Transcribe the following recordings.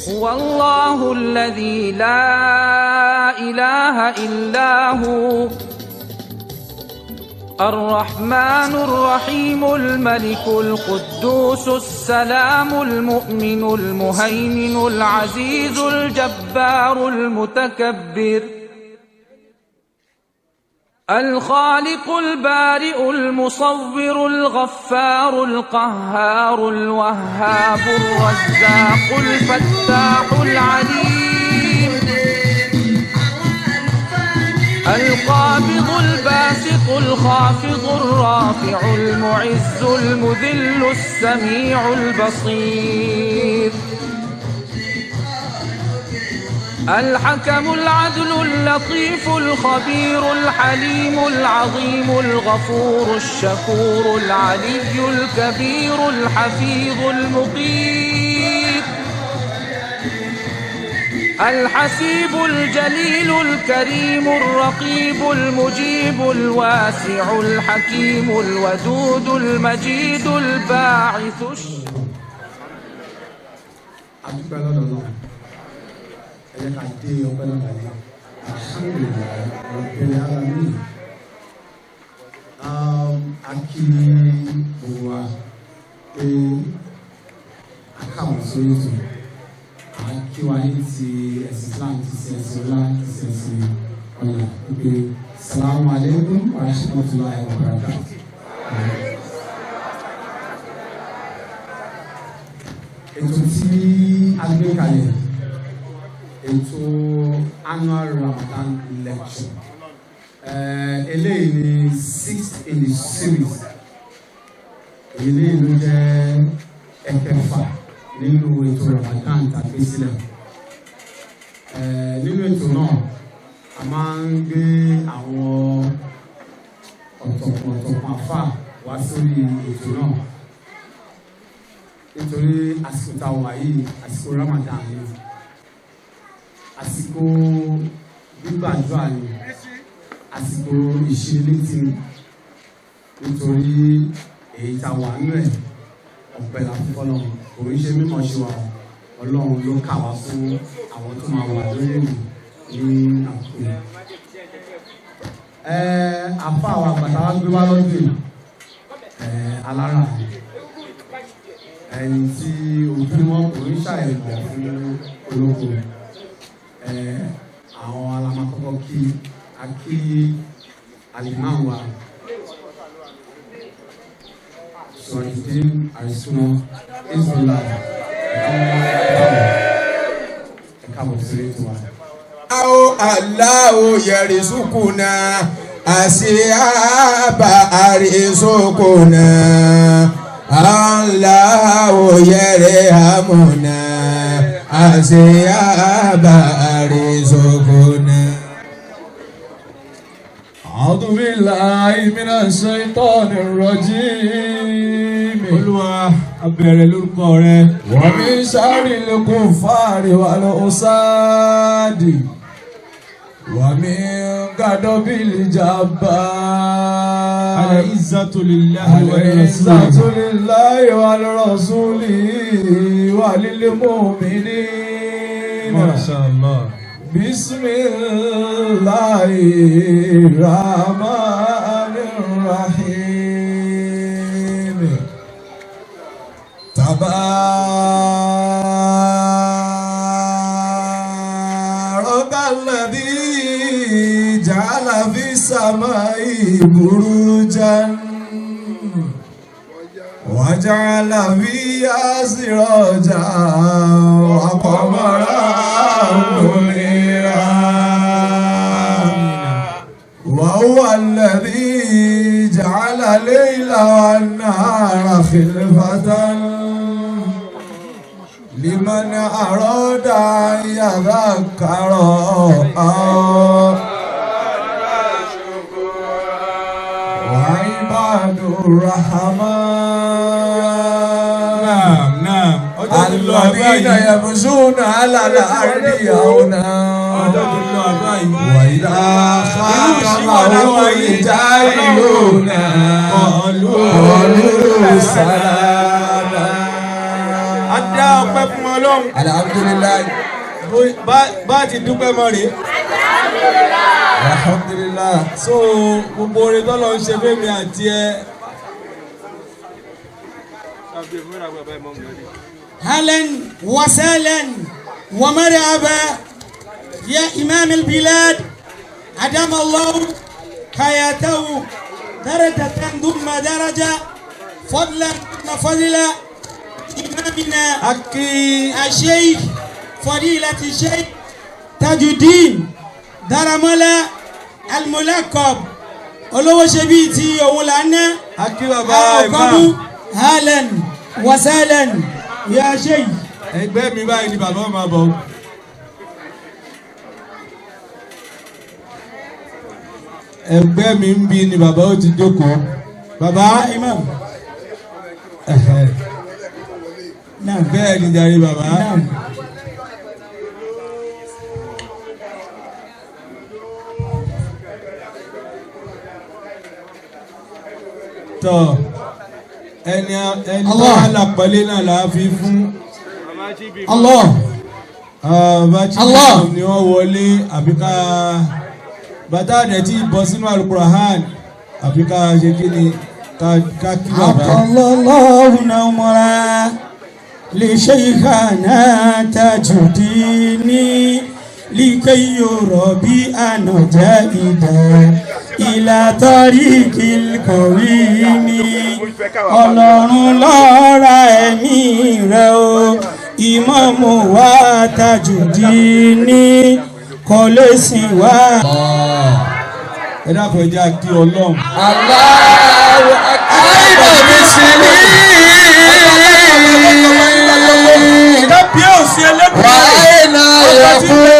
هو الله الذي لا إله إلا هو الرحمن الرحيم الملك القدوس السلام المؤمن المهيمن العزيز الجبار المتكبر الخالق البارئ المصور الغفار القهار الوهاب الرزاق الفتاح العليم القابض الباسط الخافض الرافع المعز المذل السميع البصير الحكم العدل اللطيف الخبير الحليم العظيم الغفور الشكور العلي الكبير الحفيظ المقيت الحسيب الجليل الكريم الرقيب المجيب الواسع الحكيم الودود المجيد الباعث. Adúpẹ́ lọ́dọ̀ náà, ẹ jẹ́ ká dé ọpẹ́ náà láyé. Alhamdulillahi rabbil alamin. A kí gbogbo wa pé a káàbọ̀ sórí ètò. A kí wa ní ti ẹ̀sìn Islam, ti ṣe ẹ̀sìn ọlá, ti ṣe ẹ̀sìn ọ̀nà wípé salamu alaykum wa rahmatulahi wa barakatuh. Ètò tí a gbé kalẹ̀, ètò annual Ramadan lecture, eléyìí ni sixth in the series. Eléyìí ló jẹ́ ẹ̀kẹfà nínú ètò Ramadan tàbí sílẹ̀. Nínú ètò náà, a máa ń gbé àwọn ọ̀tọ̀kùn àfà wá sórí ètò náà, nítorí àsìkò tá a wà yìí, àsìkò Ramadan ni, àsìkò gbígbàdúrà ni, àsìkò ìṣínilétí ni, nítorí èyí tá a wà nínú ẹ̀, ọpẹ́ la fún Ọlọ́run. Kò ń ṣe mímọ̀ ṣe wa, Ọlọ́run ló kà wá fún àwọn tó máa wà lórí èdè ní àkókò yìí. Àfa àwọn àgbàtà wa gbé wá lọ́dún yìí, alára ẹni tí ojú wọn kò ń ṣàìmọ̀ fún olóko. Àwọn alamakọ́kọ́ kí a kí alimam wa Sọ̀rọ̀dín Àrísúná Isbullah. Ẹ̀ka bọ̀ sí ètò wa. Allahu yarizukuna asiaba arizukuna Allahu yarhamuna asiaba arizukuna. أعوذ بالله من الشيطان الرجيم. Olúwa, a bẹ̀rẹ̀ lórúkọ rẹ. ومن شر الكفار والحساد ومن غضب الجبار. العزة لله. العزة لله ولرسوله وللمؤمنين. ما شاء الله. بسم الله الرحمن الرحيم. تبارك الذي جعل في السماء بروجا وجعل فيها سراجا وقمرا منيرا. وهو الذي جعل الليل والنهار خلفة لمن أراد أن يذكر أو وعباد الرحمن Naam, naam. Ọjọ́ ti lọ الذين báyìí. يمشون على الأرض هونا Ọjọ́ ti lọ báyìí. وإذا خاطبهم الجاهلون قالوا سلاما. A dá ọpẹ́ fún Ọlọ́run. fọlọ́run. Alhamdulillah. Bá a ti dúpẹ́ mọ́ rèé. Alhamdulillah. So gbogbo orin tọ́lọ́ ń ṣe fẹ́mi àti ẹ. أهلا وسهلا ومرحبا يا إمام البلاد، أدام الله حياته درجة ثم درجة، فضلا ثم فضلا، إمامنا Akí الشيخ فضيلة الشيخ تاج الدين Daramola الملقب olówó ṣe bíi ti òun là ń ná. Akí bàbá Àwọn imam. أهلا وسهلا يا شيخ. Ẹgbẹ́ mi báyìí ni bàbá máa bọ̀. Ẹgbẹ́ mi ń bí ni bàbá ó ti jókòó. Bàbá Imam. Naam. Bẹ́ẹ̀ ni jàre bàbá. Naam. Tọ́ ẹni ẹni tó Allah. wà lápọ̀lé náà là á fi fún. Allah. Bàbá tí Allah. ni wọ́n wọlé àbí ká bàtà rẹ̀ tí bọ́ sínú Al-Qur'an àbí ká ṣe kí ni ká kí bàbá. الله نورا لشيخنا تاج الدين لكي يربي أنا جائدا إلى طريق القويم. Ọlọ́run lọ́ra ẹ̀mí rẹ̀ o, ìmáàmù wa Tajudeen kò lè sìn wá. Ẹ dákun, ẹ jẹ́ a kí Ọlọ́run. Allahu akbar. Bismi. Kábíyèsí ẹlẹ́dùn. Wàhálà yakunu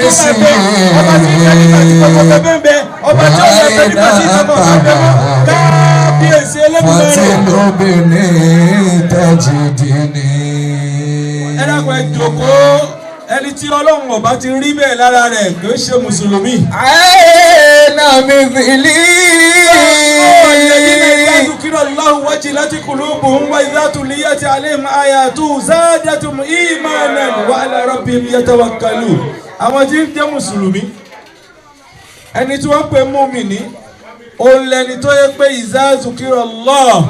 bismi. Ọba tí ń bẹ nígbà tí kòkó bẹ́ẹ̀ ń bẹ, ọba tí ó bẹ nígbà tí ìjọba ọ̀sán bẹ mọ́. Kábíyèsí ẹlẹ́dùn rẹ̀. Fatilubini tajidini. Ẹ dákun, ẹ jókòó. Ẹni tí Ọlọ́run ọba ti rí bẹ́ẹ̀ lára rẹ̀ kì í ṣe mùsùlùmí. Aina mithli. الذين إذا ذكر الله وجلت قلوبهم وإذا تليت عليهم آياته زادتهم إيمانا وعلى ربهم يتوكلون. Àwọn tí ń jẹ́ mùsùlùmí, ẹni tí wọ́n pè mùmínì òun lẹni tó yẹ pé إذا ذكر الله,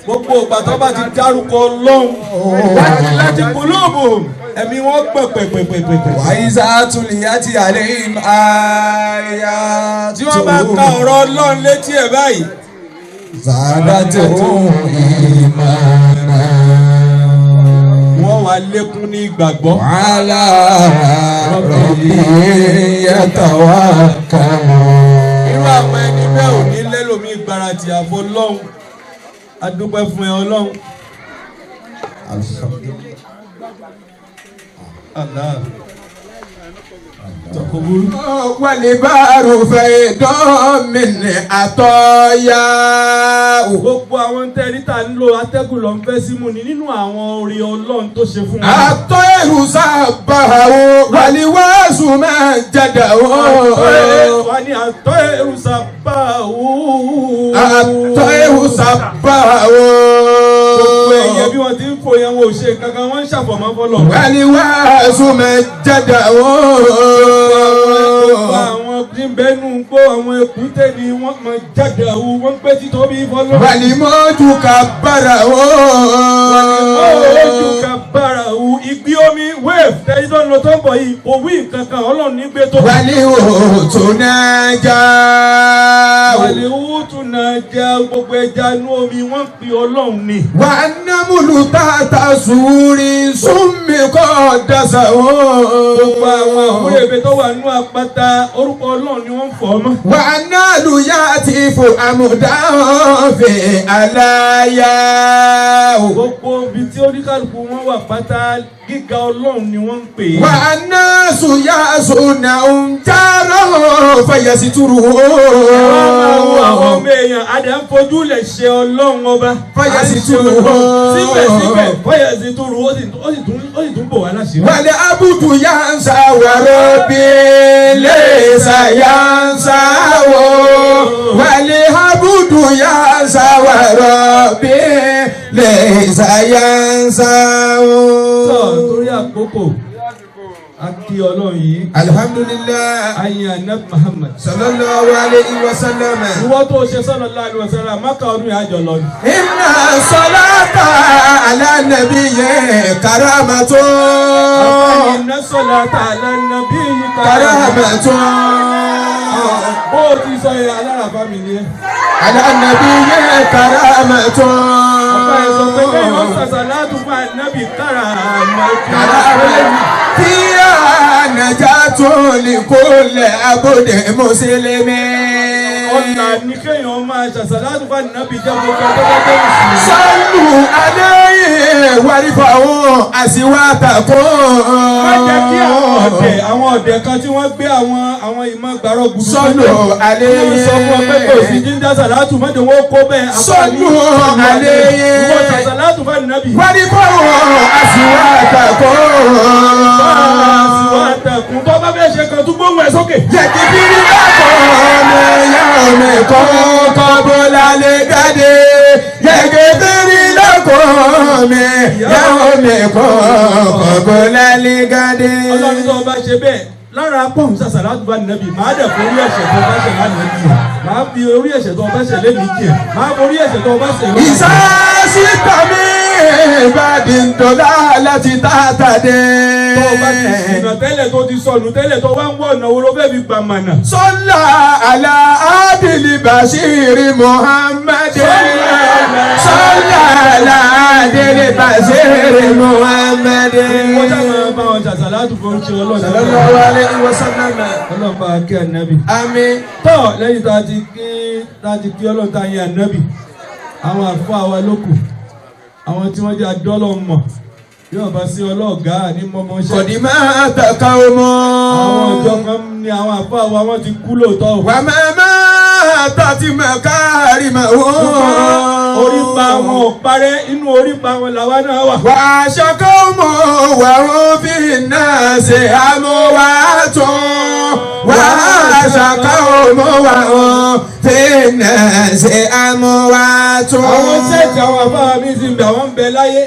gbogbo ìgbà tó bá ti dárúkọ Ọlọ́run, وجلت قلوبهم, ẹ̀mí wọn gbọ̀n pẹ̀pẹ̀pẹ̀pẹ̀. وإذا تليت عليهم آياته Tí wọ́n bá ka ọ̀rọ̀ Ọlọ́run létí ẹ̀ báyìí, زادتهم إيمانا wọ́n wá lékún ní ìgbàgbọ́. وعلى ربهم يتوكلون. Irú àwọn ẹni bẹ́ẹ̀ ò ní lẹ́lòmí gbáradì àfọ Ọlọ́run. A dúpẹ́ fún ẹ, Ọlọ́run. Alhamdulillah. Allah tọkọ burú. والبار فيض من عطاياه. Gbogbo àwọn tẹ́rí tá ń lo atẹ́gùn lọ ń fẹ́ símú ni nínú àwọn orí Ọlọ́run tó ṣe fún wa. الطير سبحه والواس مجده. Wọ́n ní àtọ́ èrú sábà wù. الطير سبحه. Gbogbo ẹyẹ bí wọ́n ti ń fò yẹn, wọn ò ṣe kankan, wọ́n ń ṣàfọ̀mọ́ fọlọ́. والواس مجده. Gbogbo àwọn tí ń bẹnu gbó, àwọn èkúté ni wọ́n mọ jáde àwù, wọ́n ń pẹ́ títóbi fọlọ́. والموت كبره. Ojú kabara wu ìgbì omi, wave tẹ́lí tó ń lọ tó ń bọ̀ yìí, kò wí nǹkan kan, Ọlọ́run ní gbé tó. والحوت ناجاه. Wàlíwútù náà jẹ́ gbogbo ẹja inú omi, wọ́n ń pè Ọlọ́run ni. والنمل تحت سور سم قدسه. Gbogbo àwọn àwúrẹ́bẹ tó wà nínú àpáta, orúkọ Ọlọ́run ni wọ́n ń fọ̀ ọ́ mọ́. والنال يأتف عمدا في علاياه. Gbogbo ibi tí oníkàlùkù wọn wà pátá, gíga Ọlọ́run ni wọ́n ń pè é. والناس يعصونهم جارا فيستره. Àwọn ọmọ èèyàn adẹ̀ ń fojú lẹ̀ ṣe Ọlọ́run ọba. فيستره. Síbẹ̀síbẹ̀ فيستره, ó sì tún bò wá láṣìírí. والعبد ينسى وربي ليس ينساه. والعبد ينسى وربي ليس ينساه. Tọ́ torí àkókò. àkókò a kí Ọlọ́run yìí. Alhamdulillah. Ayin Anabi Muhammad. Sallallahu alayhi wa sallam. Ìwọ tó ṣe sallallahu alaihi wa sallam, Mákà ọdún yìí àjọ lọ ni. Inna salata ala nabiyyi karamatun. Inna salata ala nabiyyi karamatun. Bó o ti sọ yẹn, aláràfá mi ni ẹ. Ala nabiyyi karamatun. Ọ̀pá ẹ̀ sọ pé kéèyàn ó sàṣàlátù fún ànábì karamatun. Karamatun. Fiya najatun likulli abdi muslimin. Ọ̀nà ni kéèyàn máa ṣàṣàlátù fún ànábì jẹ́ gbogbo ẹgbẹ́ tó jẹ́ mùsùlùmí. Sallu alayhi warfa'u aswatakum. Má jẹ́ kí àwọn ọ̀dẹ̀ kan tí wọ́n gbé àwọn ìmọ̀ gbàrọ̀ gbùdù. Sallu alayhi. Wọ́n sọ fún ọ pé kò sí jíjá sàlátù má jẹ́ wọ́n kó bẹ́ẹ̀. Sallu alayhi. Ìwọ ṣàṣàlátù fún ànábì. Warfa'u aswatakum. Aswatakum. Tó bá fẹ́ ṣe kan tún gbóhùn ẹ̀ sókè. Yẹ̀kìbìrì lákọ̀ọ́mọ yàmì kọ́kọ́ bọ́lá lè jáde. Yẹ̀kìbìrì lákọ̀ọ́mọ yàmì kọ́kọ́ bọ́lá lè jáde. Ọlọ́run tó bá ṣe bẹ́ẹ̀ lára pọ́ùn sàṣàlátù bá nàbì máa dẹ̀ fún orí ẹ̀ṣẹ̀ tó bá ṣẹ̀ lánàá jì máa fi orí ẹ̀ṣẹ̀ tó bá ṣẹ̀ lẹ́nu jì máa fi orí ẹ̀ṣẹ̀ tó bá ṣẹ̀ lọ́nà. Ìsásíta mi ìbàdí ńdọ̀lá láti tààtàdé. Tó o bá ti ṣìnà tẹ́lẹ̀ tó ti sọnù tẹ́lẹ̀ tó wá ń wọ̀ ọ̀nà wo ló fẹ́ fi gbà mànà. Sọ́lá àlá Adìlì Bàṣírí Muhammad. Sọ́lá àlá Adìlì Bàṣírí Muhammad. Wọ́n já máa bá wọn ṣàṣàlátù fún oúnjẹ Ọlọ́run. Sallallahu alayhi wa sallam. Ọlọ́run bá kí ànábì. Àmín. Tọ́ lẹ́yìn tá a ti kí Ọlọ́run tá a yin ànábì. Àwọn àfáà wa lókù. Àwọn tí wọ́n jẹ́ adọ́lọ́ mọ̀. Yóò bá sí ọlọ́ọ̀gá ní mọ́mọ́ṣẹ́. Kọ̀dí máa tàka ọmọ. Àwọn ọjọ́ kan ní àwọn àfáà wa wọ́n ti kú lóòótọ́. Wà máa máa tàti mọ̀ káàrí mọ̀ wọ́n. Orí pa wọn ò parẹ́, inú orí pa wọn làwa náà wà. Wà á ṣọkọ́ mọ̀ wà ó fi náà ṣe àmúwá tún. Wà á ṣọkọ́ mọ̀ wà ó fi náà ṣe àmúwá tún. Àwọn sẹ́ẹ̀tì àwọn àfáà mi ti ń bẹ àwọn ń bẹ láyé.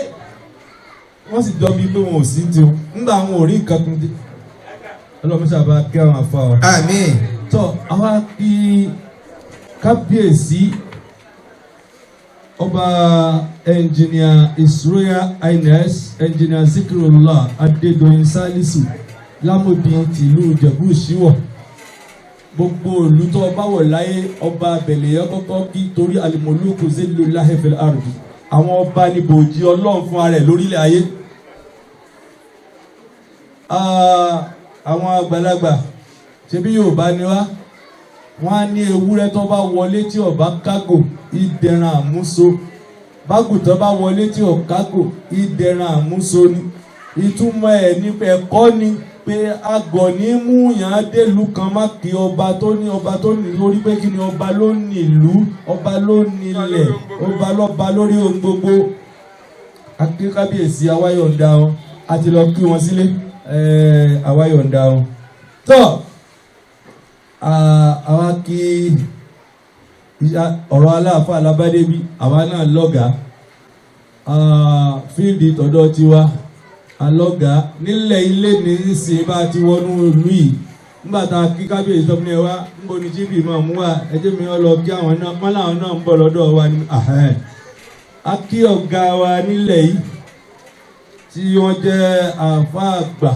Wọ́n sì jọ bíi pé wọn ò sí ti o. Ńgbà àwọn ò rí nǹkan kan dé. Ọlọ́run sábà kí àwọn àfáà wa. Àmín. Tọ́ àwa kí kábíyèsí ọba ẹnjìnìà His Royal Highness Ẹnjìnìà Zikirullah Adédoyin Salisu Lámòdì tìlú Ìjẹ̀bú Ìṣíwọ̀. Gbogbo ìlú tó ọba wọ̀ láyé ọba abẹ̀lẹ̀ yẹn kọ́kọ́ kí torí alimoluku zillullahi fil ardi. Àwọn ọba ní bòójì Ọlọ́run fún ara ẹ̀ lórílẹ̀ ayé. Àwọn àgbàlagbà ṣebí Yorùbá ni wá, wọ́n á ní ewúrẹ́ tó bá wọlé tí ó bá kágò ìdẹ̀ràn àmúso, bágùtàn bá wọlé tí ó kágò ìdẹ̀ràn àmúso ni. Ìtumọ̀ ẹ̀ ní ẹ̀kọ́ ni pé àgọ̀ ní mú yàn délùú kan má kí ọba tó ní ọba tó ní lórí pé kí ni ọba ló ní ìlú, ọba ló ní ilẹ̀, ọba lọ́ba lórí ohun gbogbo. Akí kábíyèsí àwa yọ̀ǹda wọn, a ti lọ kí wọn sílé, àwa yọ̀ǹda wọn. Tọ́ àwa kí ọ̀rọ̀ aláàfáà alábádébí, àwa náà lọ́gàá fíìdì tọ̀dọ̀ tiwa alọ́gàá nílẹ̀ ilé ní í ṣe bá a ti wọnú ìlú yìí. Nígbà tá a kí kábíyèsí tó ní ẹ wá níbo ni jíbì máa mú wa, ẹ jẹ́ mi lọ kí àwọn náà, wọ́n láwọn náà ń bọ̀ lọ́dọ̀ wa ni. A kí ọ̀gá wa nílẹ̀ yìí tí wọ́n jẹ́ àáfàá àgbà,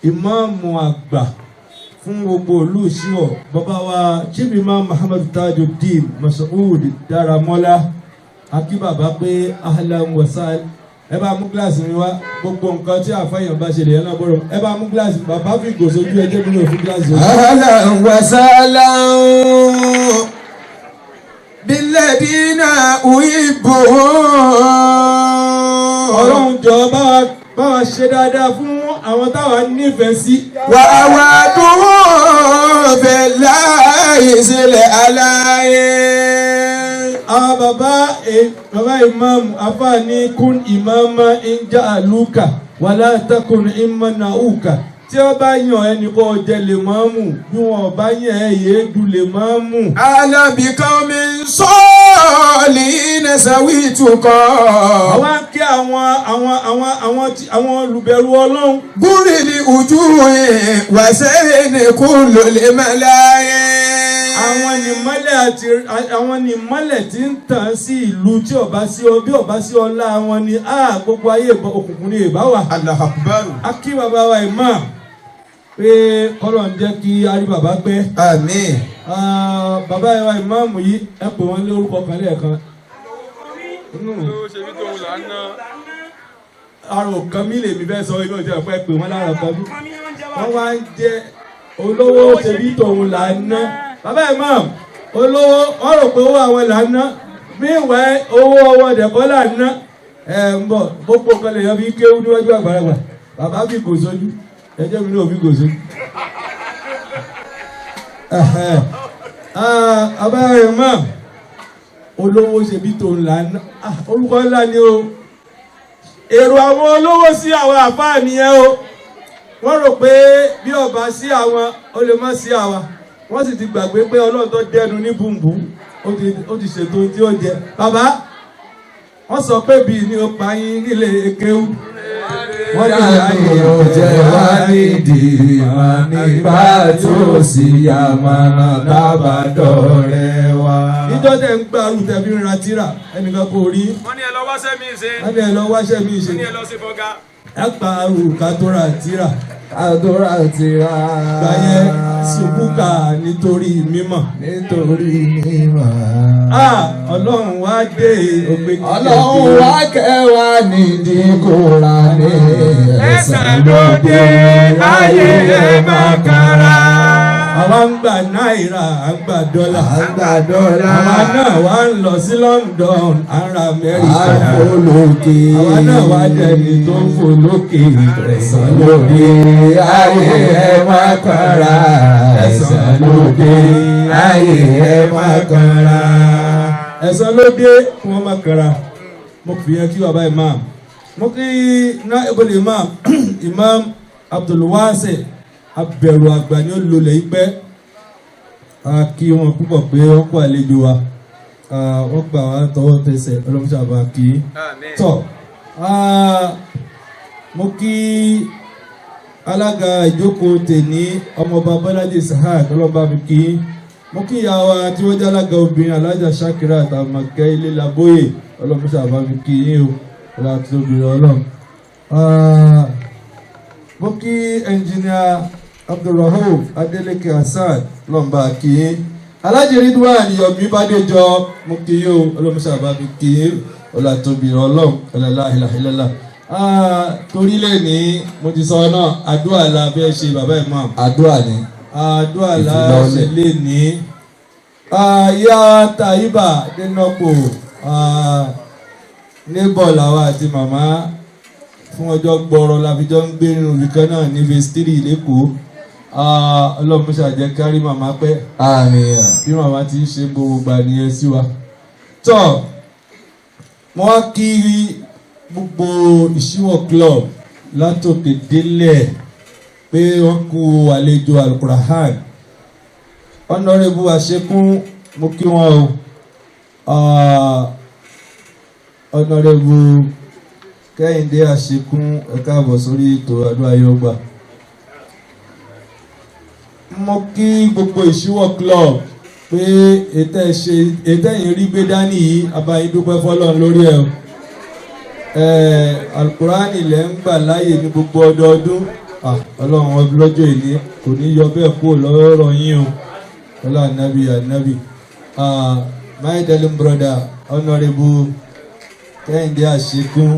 ìmáàmù àgbà fún gbogbo ìlú Ìṣíwọ̀, bàbá wa Chief Imam Muhammad Tajuddin Mas'ud Daramola. A kí bàbá pé ahlan wa sahlan. Ẹ bá mú gíláàsì mi wá, gbogbo nǹkan tí àfẹ́yàn bá ṣe lè yẹn náà bọ̀rọ̀. Ẹ bá mú gíláàsì, bàbá fi gò sójú ẹ jẹ́ mi náà fi gíláàsì sójú. Ahlan wa sahlan billadina uhibbuhum. Ọlọ́run jọ bá wa ṣe dáadáa fún àwọn táwa nífẹ̀ẹ́ sí. Wà á wà dúró fillahi sílẹ̀ aláyé. Àwọn bàbá imam afáàní kún ìmáàmá ń já àlùkà wàlá takùn ìmọ̀nà òkà. Tí wọ́n bá yàn ẹnì kó jẹ lè máa mú, bí wọ́n bá yàn ẹ yéé du lè máa mú. Alábìkan mi ń sọ. الصالحين سويتك Àwa ń kí àwọn olùbẹ̀rù Ọlọ́run. غر الوجوه وسين كل الملايين Àwọn nìmọ́lẹ̀ àti àwọn nìmọ́lẹ̀ tí ń tàn sí ìlú tí ọba sí ọ bí ọba sí ọlá wọn ni á gbogbo ayé òkùnkùn ni ìbá wà. الله أكبر A kí bàbá wa imam pé kọ́lọ̀ ń jẹ́ kí a rí bàbá pẹ́. آمين Ah, bàbá wa ìmáàmù yìí ẹ pè wọ́n lórúkọ kan lẹ́ẹ̀kan. Àrò kan mi lèmi fẹ́ sọ inú ìjọba pé pè wọ́n lára kan mi. Wọ́n wá ń jẹ́ olówó ṣebí tòun là ń ná. Bàbá ìmáàmù olówó wọ́n rò pé owó àwọn là ń ná. Meanwhile owó ọwọ́ dẹ̀kọ́ là ń ná. Ẹ ń bọ̀ gbogbo kan lè yọ bí kéwú níwájú àgbàlagbà. Bàbá fi gò sójú. Ẹjẹ́ mi náà fi gò sójú. Abáyọ̀ mọ́ olówó ṣe bí tó ńlá ná. Ah, orúkọ ńlá ni o. Èrò àwọn olówó sí àwọn àfáà nìyẹn o. Wọ́n rò pé bí ọba sí àwọn ó lè má sí àwa. Wọ́n sì ti gbàgbé pé Ọlọ́run tó dẹnu ní bùnbùn ó ti ṣètò tí ó jẹ. Bàbá wọ́n sọ pé bíi ní ó pa yín nílé kéwú. Wọ́n ní Dànù jẹ́ wá nídìí mà nígbà tó sì yá màmá bàbá dọ̀rẹ́ wa. Níjọ́ tẹ̀ ń gbàrú tẹ̀bí ń ra tírà ẹnìkan kò rí. Wọ́n ní ẹ lọ wáṣẹ́ mi ṣe. Wọ́n ní ẹ lọ wáṣẹ́ mi ṣe. Wọ́n ní ẹ lọ sí fọ́gá. Ẹ gbàrú ká tó ra tírà. Àdúrà ti rà. Gbà yẹn sùkúkà nítorí mímọ̀. Nítorí mímọ̀. Ah, Ọlọ́run wá dé ògbé kíkẹ́. Ọlọ́run wá kẹwàá nídìí Kùránì. Ẹ̀san ló dé ayé ẹ má kára. Àwa ń gba náírà, à ń gba dọ́là. À ń gba dọ́là. Àwa náà wá ń lọ sí London, à ń ra Amẹ́ríkà. À ń fò lókè. Àwa náà wá dẹni tó ń fò lókè. Ẹ̀san ló dé ayé ẹ má kára. Ẹ̀san ló dé ayé ẹ má kára. Ẹ̀san ló dé kí wọ́n má kára. Mo fi yẹn kí bàbá imam. Mo kí naibul imam, Imam Abdulwasi abẹ̀rù àgbà ni ó lulẹ̀ yìí pẹ́. A kí wọn púpọ̀ pé wọ́n kó àlejò wa. Wọ́n gbà wá tọwọ́ tẹsẹ̀ ọlọ́mọṣàbà kì í. Tọ́ mo kí alága ìjókòó tèní ọmọọba Bọ́lájí Isahak ọlọ́mọba mi kì í. Mo kí ìyá wa tí wọ́n jẹ́ alága obìnrin Alájà Shakira àtàmọ̀kẹ́ ilé labóyè ọlọ́mọṣàbà mi kì í o ọlá tó obìnrin ọlọ́run. Mo kí ẹnjìníà Abdulrahuf Adeleke Hasan lọ́nba kì í. Alhaji Ridwan Yomi Bádéjọ mo kí yín o ọlọ́mọṣàbà mi kì í ọlá tóbi ọlọ́run ọlọ́lá ìlàhílẹ́lá. Torí lẹ́ni mo ti sọ náà àdúrà la fẹ́ ṣe bàbá imam. Àdúrà ni. Àdúrà la ṣe lé ní. Ìyá Tàyíbà Dénọ́pò níbọ̀ làwa àti màmá fún ọjọ́ gbọ́rọ̀ la fi jọ ń gbé nínú ibìkan náà ní phase 3 lẹ́kọ̀ọ́. Ọlọ́run ṣàjẹ́ kárí màmá pẹ́. Àmín. Bí màmá ti ń ṣe gbogbo gbà nìyẹn sí wa. Tọ́ mo wá kí gbogbo ìṣíwọ̀ club látòkè délẹ̀ pé wọ́n kú àlejò Al-Qur'an. Honorable Àṣekún mo kí wọn o. Honorable Kẹ́hìndé Àṣekún ẹ káàbọ̀ sórí ètò àdúrà yóò gbà. Mo kí gbogbo ìṣíwọ̀ club pé ètò ẹ̀yìn rí gbé dání yìí abayín dúpẹ́ fọlọ́run lórí ẹ̀ o. Al-Qur'ani lẹ́ ń gbà láàyè ní gbogbo ọdọọdún. Ọlọ́run lọ́jọ́ ìní kò ní yọ bẹ́ẹ̀ kúrò lọ́rọ̀ yín o. Ọlọ́run ànábì ànábì. My darling brother Honorable Kẹ́hìndé Àṣekún.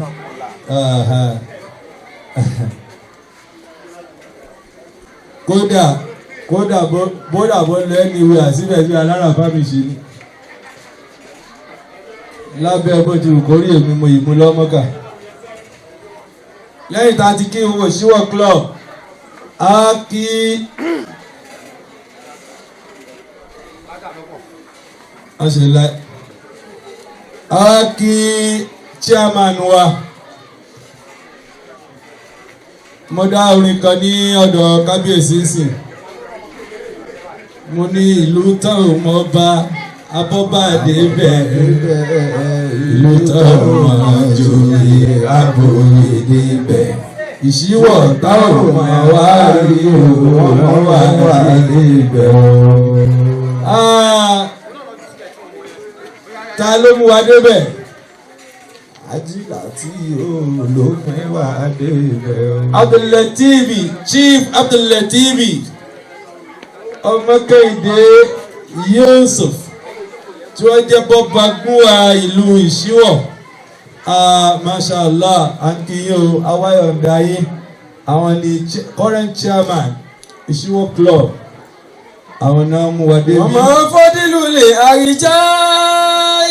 Kódà kódà bódà bó lọ ẹniwé àsíbẹ̀síbẹ̀ aláràfáà mi ṣe ni. Lábẹ́ bó ti wù kórí èmi mo ìmú lọ́mọ́kà. Lẹ́yìn tá a ti kí owó ìṣíwọ̀ club, a kí a kí chairman wa. Mo dá orin kan ní ọ̀dọ̀ kábíyèsí sìn. Mo ní ìlú táwọn ọmọ bá Abọ́bàdé bẹ̀ ìlú tọ́mọ joyè abòye débẹ̀. Ìṣíwọ̀ táwọn máa wá rí òun wọ́n wà débẹ̀ o. Ta ló mú wa débẹ̀? Ajílà tí olópin wà débẹ̀ o. Abdul-Latifi, Chief Abdul-Latifi, ọmọ Kẹ́hìndé Yusuf tí wọ́n jẹ́ bọ́bagúnwà ìlú Ìṣíwọ̀. Masha Allah, ankiyo awayọ̀ndáyé, àwọn ni current chairman Ìṣíwọ̀ club, àwọn náà mú wa débi. Ọmọ fọdílù lè àríjà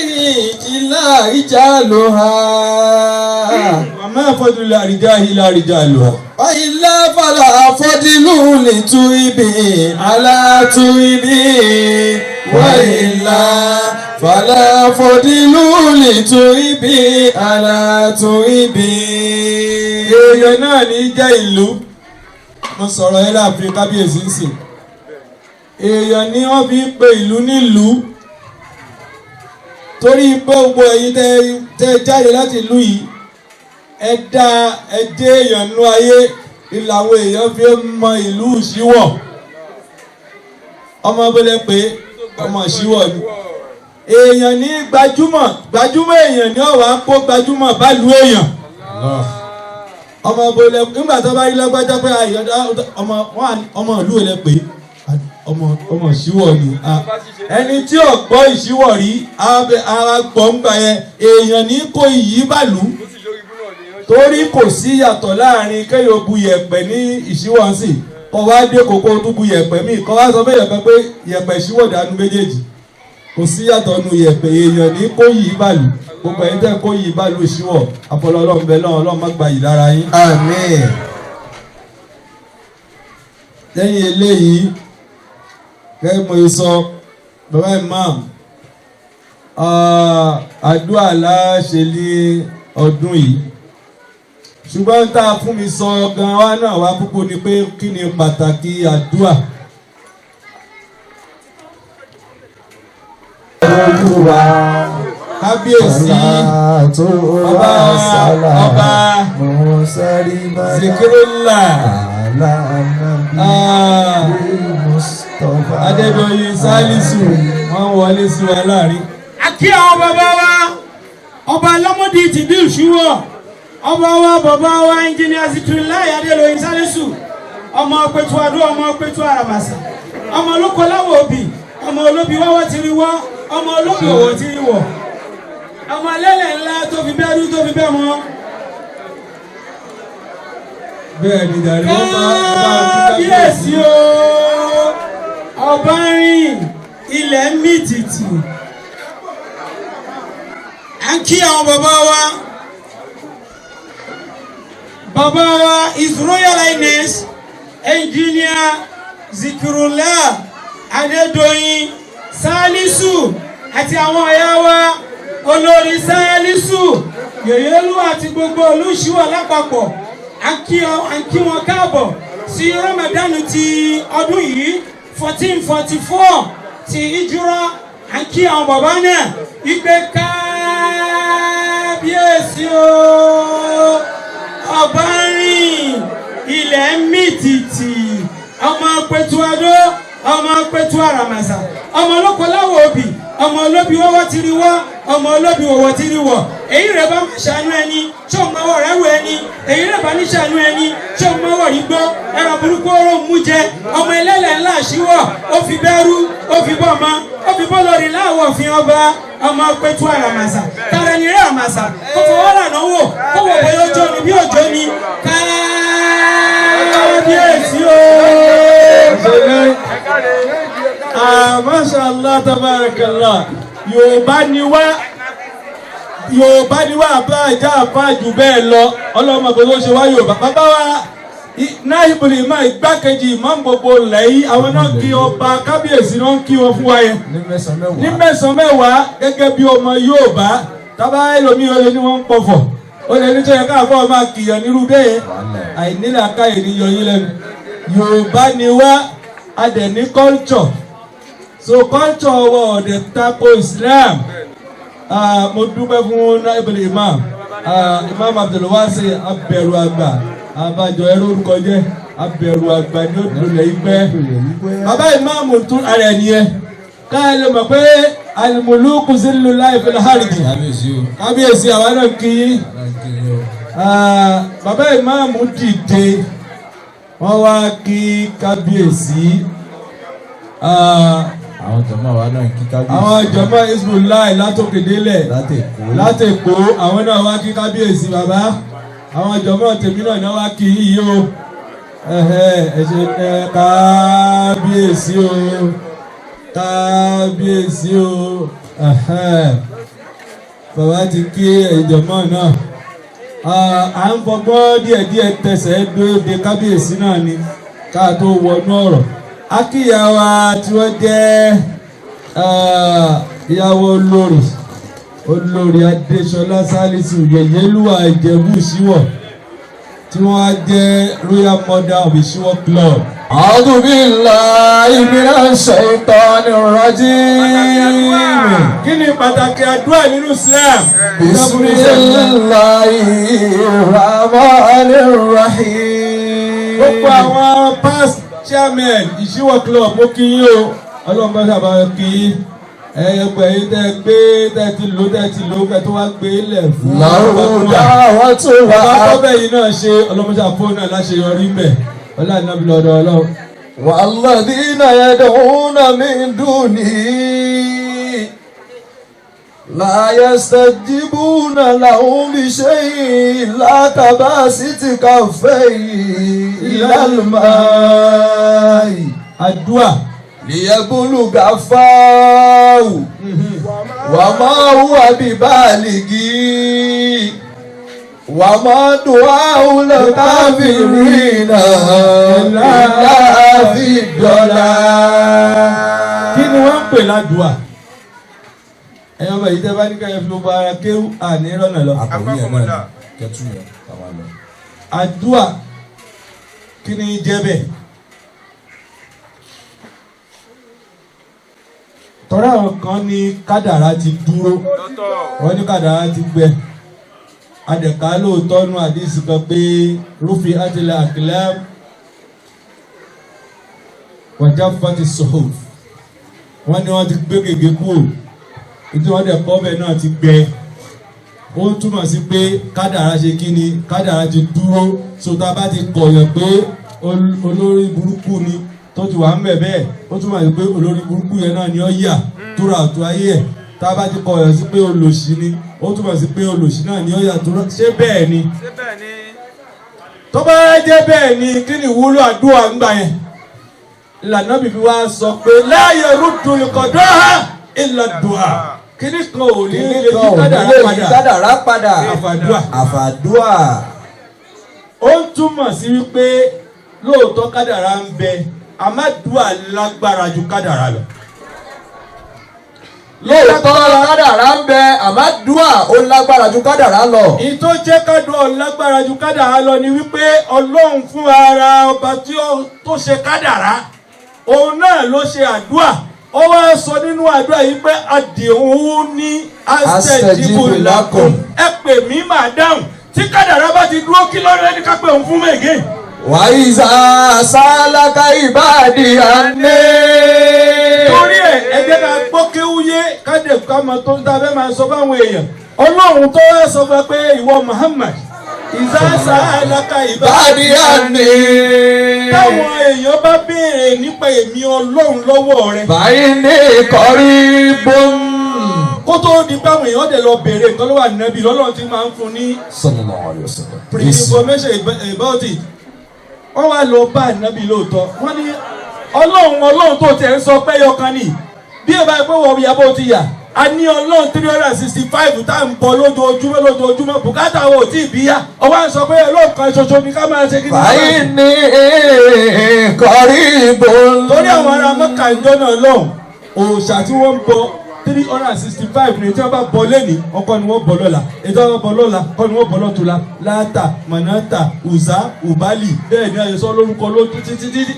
ìjìlá àríjà ló ha. Ọmọ fọdílù lè àríjà ìlà àríjà ló ha. Ilá fàlà fọdílù lè tú ibi àlá tú ibi. Wàyílá fàlà fọdílù lè tú ibi àlá tú ibi. Èèyàn náà ní jẹ́ ìlú. Mo sọ̀rọ̀ ẹ láàfin kábíyèsí ń sìn. Èèyàn ni wọ́n fi ń pe ìlú nílùú. Torí pé gbogbo ẹ̀yin tẹ́ jáde láti ìlú yìí, ẹ dá ẹ dé èèyàn nú ayé, ìlàwọ̀ èèyàn fi ń mọ ìlú Ìṣíwọ̀. Ọmọ abúlé pé ọmọ Ìṣíwọ̀ ni. Èèyàn ní gbajúmọ̀, gbajúmọ̀ èèyàn ní ọ̀wá kó gbajúmọ̀ bá lu èèyàn. Ọmọ abúlé nígbà tó bá rí lágbájá pé ọmọ ìlú rẹ pé ọmọ Ìṣíwọ̀ ni. Ẹni tí ò gbọ́ Ìṣíwọ̀ rí ara gbọ́ ń gbà yẹn, èèyàn ní kó iyì bàlú. Torí kò sí yàtọ̀ láàrin kéèyàn bu yẹ̀pẹ̀ ní Ìṣíwọ̀ ń sìn, kọ́ wá dé kókó tó bu yẹ̀pẹ̀ míì, kọ́ wá sọ fún yẹ̀pẹ̀ pé yẹ̀pẹ̀ Ìṣíwọ̀ dànù méjèèjì. Kò sí yàtọ̀ nu yẹ̀pẹ̀, èèyàn ní kó yìí bàlú. Gbogbo ẹ̀yin tẹ́ kó yìí bàlú Ìṣíwọ̀, àfọlọ́ Ọlọ́run bẹ́ẹ̀ lọ́run, Ọlọ́run má gba yìí lára yín. Àmín. Lẹ́yìn eléyìí, gẹ́gẹ́ mo sọ, bàbá imam, àdúrà la ṣe ní ọdún yìí. Ṣùgbọ́n tá a fún mi sọ gan wa náà wá púpọ̀ ni pé kí ni pàtàkì àdúrà. Kábíyèsí ọba ọba Zikirullah Adédoyin Sálísù wọ́n wọlé sí wa láàrin. Àkí àwọn bàbá wa ọba Lọ́mọdé ti bí Ìṣíwọ̀, ọba wa bàbá wa ẹnjìnìá Zikirullah Adédoyin Sálísù, ọmọ Pẹ̀tù Àdó, ọmọ Pẹ̀tù Àràmàsà, ọmọ olóko láwọ̀ òbí, ọmọ olóbi wọ́wọ́ ti rí wọ́, ọmọ olóbi òwò ti rí wọ̀, ọmọ alẹ́lẹ̀ ńlá tó fi bẹ́ẹ̀ rú tó fi bẹ́ẹ̀ mọ́. Bẹ́ẹ̀ ni dàrí wọ́n bá kábíyèsí o, ọba rìn ilẹ̀ mì tìtì. À ń kí àwọn bàbá wa, bàbá wa His Royal Highness Engineer Zikirullah Adédoyin Sálísù àti àwọn ọ̀yá wa olórí Sálísù Yèyélú àti gbogbo olùṣíwọ̀ lápapọ̀. À ń kí wọn káàbọ̀ sí Ramadan ti ọdún yìí 1444 ti Ìjírà. À ń kí àwọn bàbá náà ìgbé kábíyèsí o, ọba rìn ilẹ̀ mì tìtì, ọmọ Pẹ̀tù Àdó, ọmọ Pẹ̀tù Àràmàsà, ọmọ olóko láwọ̀ òbí, ọmọ olóbi wọ́wọ́ ti rí wọ́, ọmọ olóbi wọ̀wọ̀ ti rí wọ̀. Èyí rẹ̀ bá má ṣàánú ẹni ṣé o mọ́wọ́ rẹ̀ wọ ẹni, èyí rẹ̀ bá ní ṣàánú ẹni ṣé o mọ́wọ́ rí gbọ́. Ẹran burúkú oró mú jẹ, ọmọ ẹlẹ́lẹ̀ ńlá Ìṣíwọ̀, ó fi bẹ́rú, ó fi bọ́ ọmọ, ó fi bọ́ lórí láwọ̀ fi ọba, ọmọ Pẹ̀tù Àràmàsà, tara ni rẹ̀ àmàsà, kó fọwọ́ rà náwó, kó wọ̀ bóyá ọjọ́ ni bí òjò ni. Kábíyèsí o. Masha Allah, tabarakallah. Yorùbá ni wá, Yorùbá ni wá, àbá ìjà àbá jù bẹ́ẹ̀ lọ. Ọlọ́mọ kò tó ṣe wá Yorùbá. Bàbá wa Náìbùlì máa igbákejì ìmáàmù gbogbo lẹ́yìn, àwọn náà kí ọba kábíyèsí náà kí wọn fún wa yẹn. Ní mẹ́sàn-án mẹ́wàá gẹ́gẹ́ bí ọmọ Yorùbá, tábà ẹlòmíì ó lè ní wọ́n ń pọ̀fọ̀. Ó lè ní sọ́yẹ káàfọ́ máa kìyàn nírú bẹ́ẹ̀. Àìnílàákàyè ní yọ yín lẹ́nu. Yorùbá ni wá, a dẹ̀ ní culture. So culture wa ọ̀dẹ̀ tako Islam. Mo dúpẹ́ fún Naibul Imam, Imam Abdulwasi abẹ̀rù àgbà, abájọ ẹrú orúkọ jẹ́ abẹ̀rù àgbà ní òdòdó ìpẹ́. Bàbá ìmáàmù tún ara ẹ̀ nìyẹn. Káyọ̀ lè mọ̀ pé al-muluku zillullahi fil ardi. Kábíyèsí àwa náà kí yín. Bàbá ìmáàmù dìde, wọ́n wá kí kábíyèsí. Àwọn jọmọ wa náà kí kábíyèsí. Àwọn jọmọ Hizbullah látòkèdélẹ̀ látèkó, àwọn náà wá kí kábíyèsí bàbá. Àwọn jọmọ tèmi náà wá kí yíyí o. Ẹ ṣe kábíyèsí o, kábíyèsí o. Bàbá ti kí ìjọmọ náà. À ń fọgbọ́n díẹ̀díẹ̀ tẹsẹ̀ dóde kábíyèsí náà ni ká tó wọnú ọ̀rọ̀. Akíyàwó tí wọ́n jẹ́ ìyàwó olórí olórí Adéṣọlá Sálísù Yèyélúwà Ìjẹ̀bú Ìṣíwọ̀ tí wọ́n á jẹ́ Royal Mother of Ìṣíwọ̀ Club. A'udhu billahi minash shaitanir rajim. Kí ni pàtàkì àdúrà nínú Islam? Bismillahir rahmanir rahim. Gbogbo àwọn past chairman Ìṣíwọ̀ Club mo kí yín o, Ọlọ́run bá sábà kí yín. Ẹ̀yẹ̀pẹ̀ yìí tẹ́ gbé tẹ́ ti lò kẹ́ tó wá gbé lẹ̀ fún. Bàbá tọ́bẹ̀ yìí náà ṣe ọlọ́mọṣà fóònù náà láṣeyọrí mẹ́ ọlá ìnábi lọ́dọ̀ Ọlọ́run. Walladhina yad'una min dunihi la yastajibuna lahum bishay'in illa kabasiti kaffayhi ilal ma'i. Àdúà. Liyabuluga fahu wa ma huwa bibalighi wa ma du'aul kafirina illa fi dalal. Kí ni wọ́n ń pè ládùúà? Ẹ̀yin ọmọ yìí tẹ́ bá ní ká yẹ fi gbogbo ara kéwú àní rọ́nà lọ. Àdúà kí ni jẹ́ bẹ́ẹ̀? Tọ́lá àwọn kan ní kádàrá ti dúró, wọ́n ní kádàrá ti gbẹ. Adẹ̀ká lóòótọ́ nú àdìsí kan pé rúfi àtìlẹ̀ àkìlẹ̀ wàjà fati sọ̀hùf. Wọ́n ní wọ́n ti gbé gègé kúrò, ìdí wọ́n dẹ̀ kọ́ bẹ́ẹ̀ náà ti gbẹ. Ó túmọ̀ sí pé kádàrá ṣe kí ni, kádàrá ti dúró. So tá a bá ti kọ̀yàn pé olórí burúkú ni tó ti wà ń bẹ̀ bẹ́ẹ̀, ó túmọ̀ sí pé olórí burúkú yẹn náà ni ó yà tóra àtò ayé ẹ̀. Tá a bá ti kọ̀yàn sí pé olòṣì ni, ó túmọ̀ sí pé olòṣì náà ni ó yà tóra. Ṣé bẹ́ẹ̀ ni? Tó bá jẹ́ bẹ́ẹ̀ ni, kí ni ìwúlò àdúrà ń gbà yẹn? Ìlànà bìbí wa sọ pé la yaruddu al-qada'a illa ad-du'a. Kíní kan ò ní lè yí kádàrá padà àfàdúà. Àfàdúà. Ó ń túmọ̀ sí wípé lóòótọ́ kádàrá ń bẹ, àmàdúà lágbára ju kádàrá lọ. Lóòótọ́ kádàrá ń bẹ, àmàdúà ó lágbára ju kádàrá lọ. Ìtó jẹ́ kádùá lágbára ju kádàrá lọ ni wípé Ọlọ́run fún ara ọba tí ó tó ṣe kádàrá, òun náà ló ṣe àdúà. Ó wá sọ nínú àdúrà yìí pé àdìhun ní astajibu lakum, ẹ pè mí màá dáhùn. Tí kádàrá bá ti dúró, kí lọ́rọ́ ẹni ká pè òun fún mẹ́gẹ́. Wàyíṣà sálákà ìbàdí àná. Torí ẹ jẹ́ ká gbọ́ kéwúyé kádé ká mọ tó ń ta fẹ́ máa sọ fáwọn èèyàn. Ọlọ́run tó wá sọ fún ẹ pé ìwọ Muhammad ìzá sálákà ìbàdí àná. Táwọn èèyàn bá béèrè nípa èmi Ọlọ́run lọ́wọ́ rẹ. Báyìí ní ìkọrí bọ́m. Kó tó di pé àwọn èèyàn dẹ̀ lọ béèrè nǹkan ló wà nẹ́bí lọ́lọ́run ti máa ń fún ní. Sallallahu alaihi wasallam. Pre-information about it. Wọ́n wá lọ bá ànábì lóòótọ́. Wọ́n ní Ọlọ́run Ọlọ́run tó tiẹ̀ ń sọ pé yọkan ni bí ẹ bá yẹ pé wọ́n yà bó ti yà a ní Ọlọ́run 365 tá à ń bọ lójoojúmọ́ lójoojúmọ́, bùkátà wo tí ì bí yá. Ọwọ́ à ń sọ pé Ọlọ́run kan ṣoṣo ni ká máa ṣe kí ni. Báyìí ní kọ́rí ìbò. Torí àwọn ará Mọ́kà ìjọ náà lọ́hùn, òòṣà tí wọ́n ń bọ 365 ní tí wọ́n bá bọ lẹ́ni, ọkọ ni wọ́n bọ lọ́la, ètò wọn bọ lọ́la kọ́ ni wọ́n bọ lọ́tùlá. Láàtà, Mọ̀nàtà, Ùzá, Ùbálì, bẹ́ẹ̀ ni àyẹ̀sọ́ lórúkọ lójú títí títí.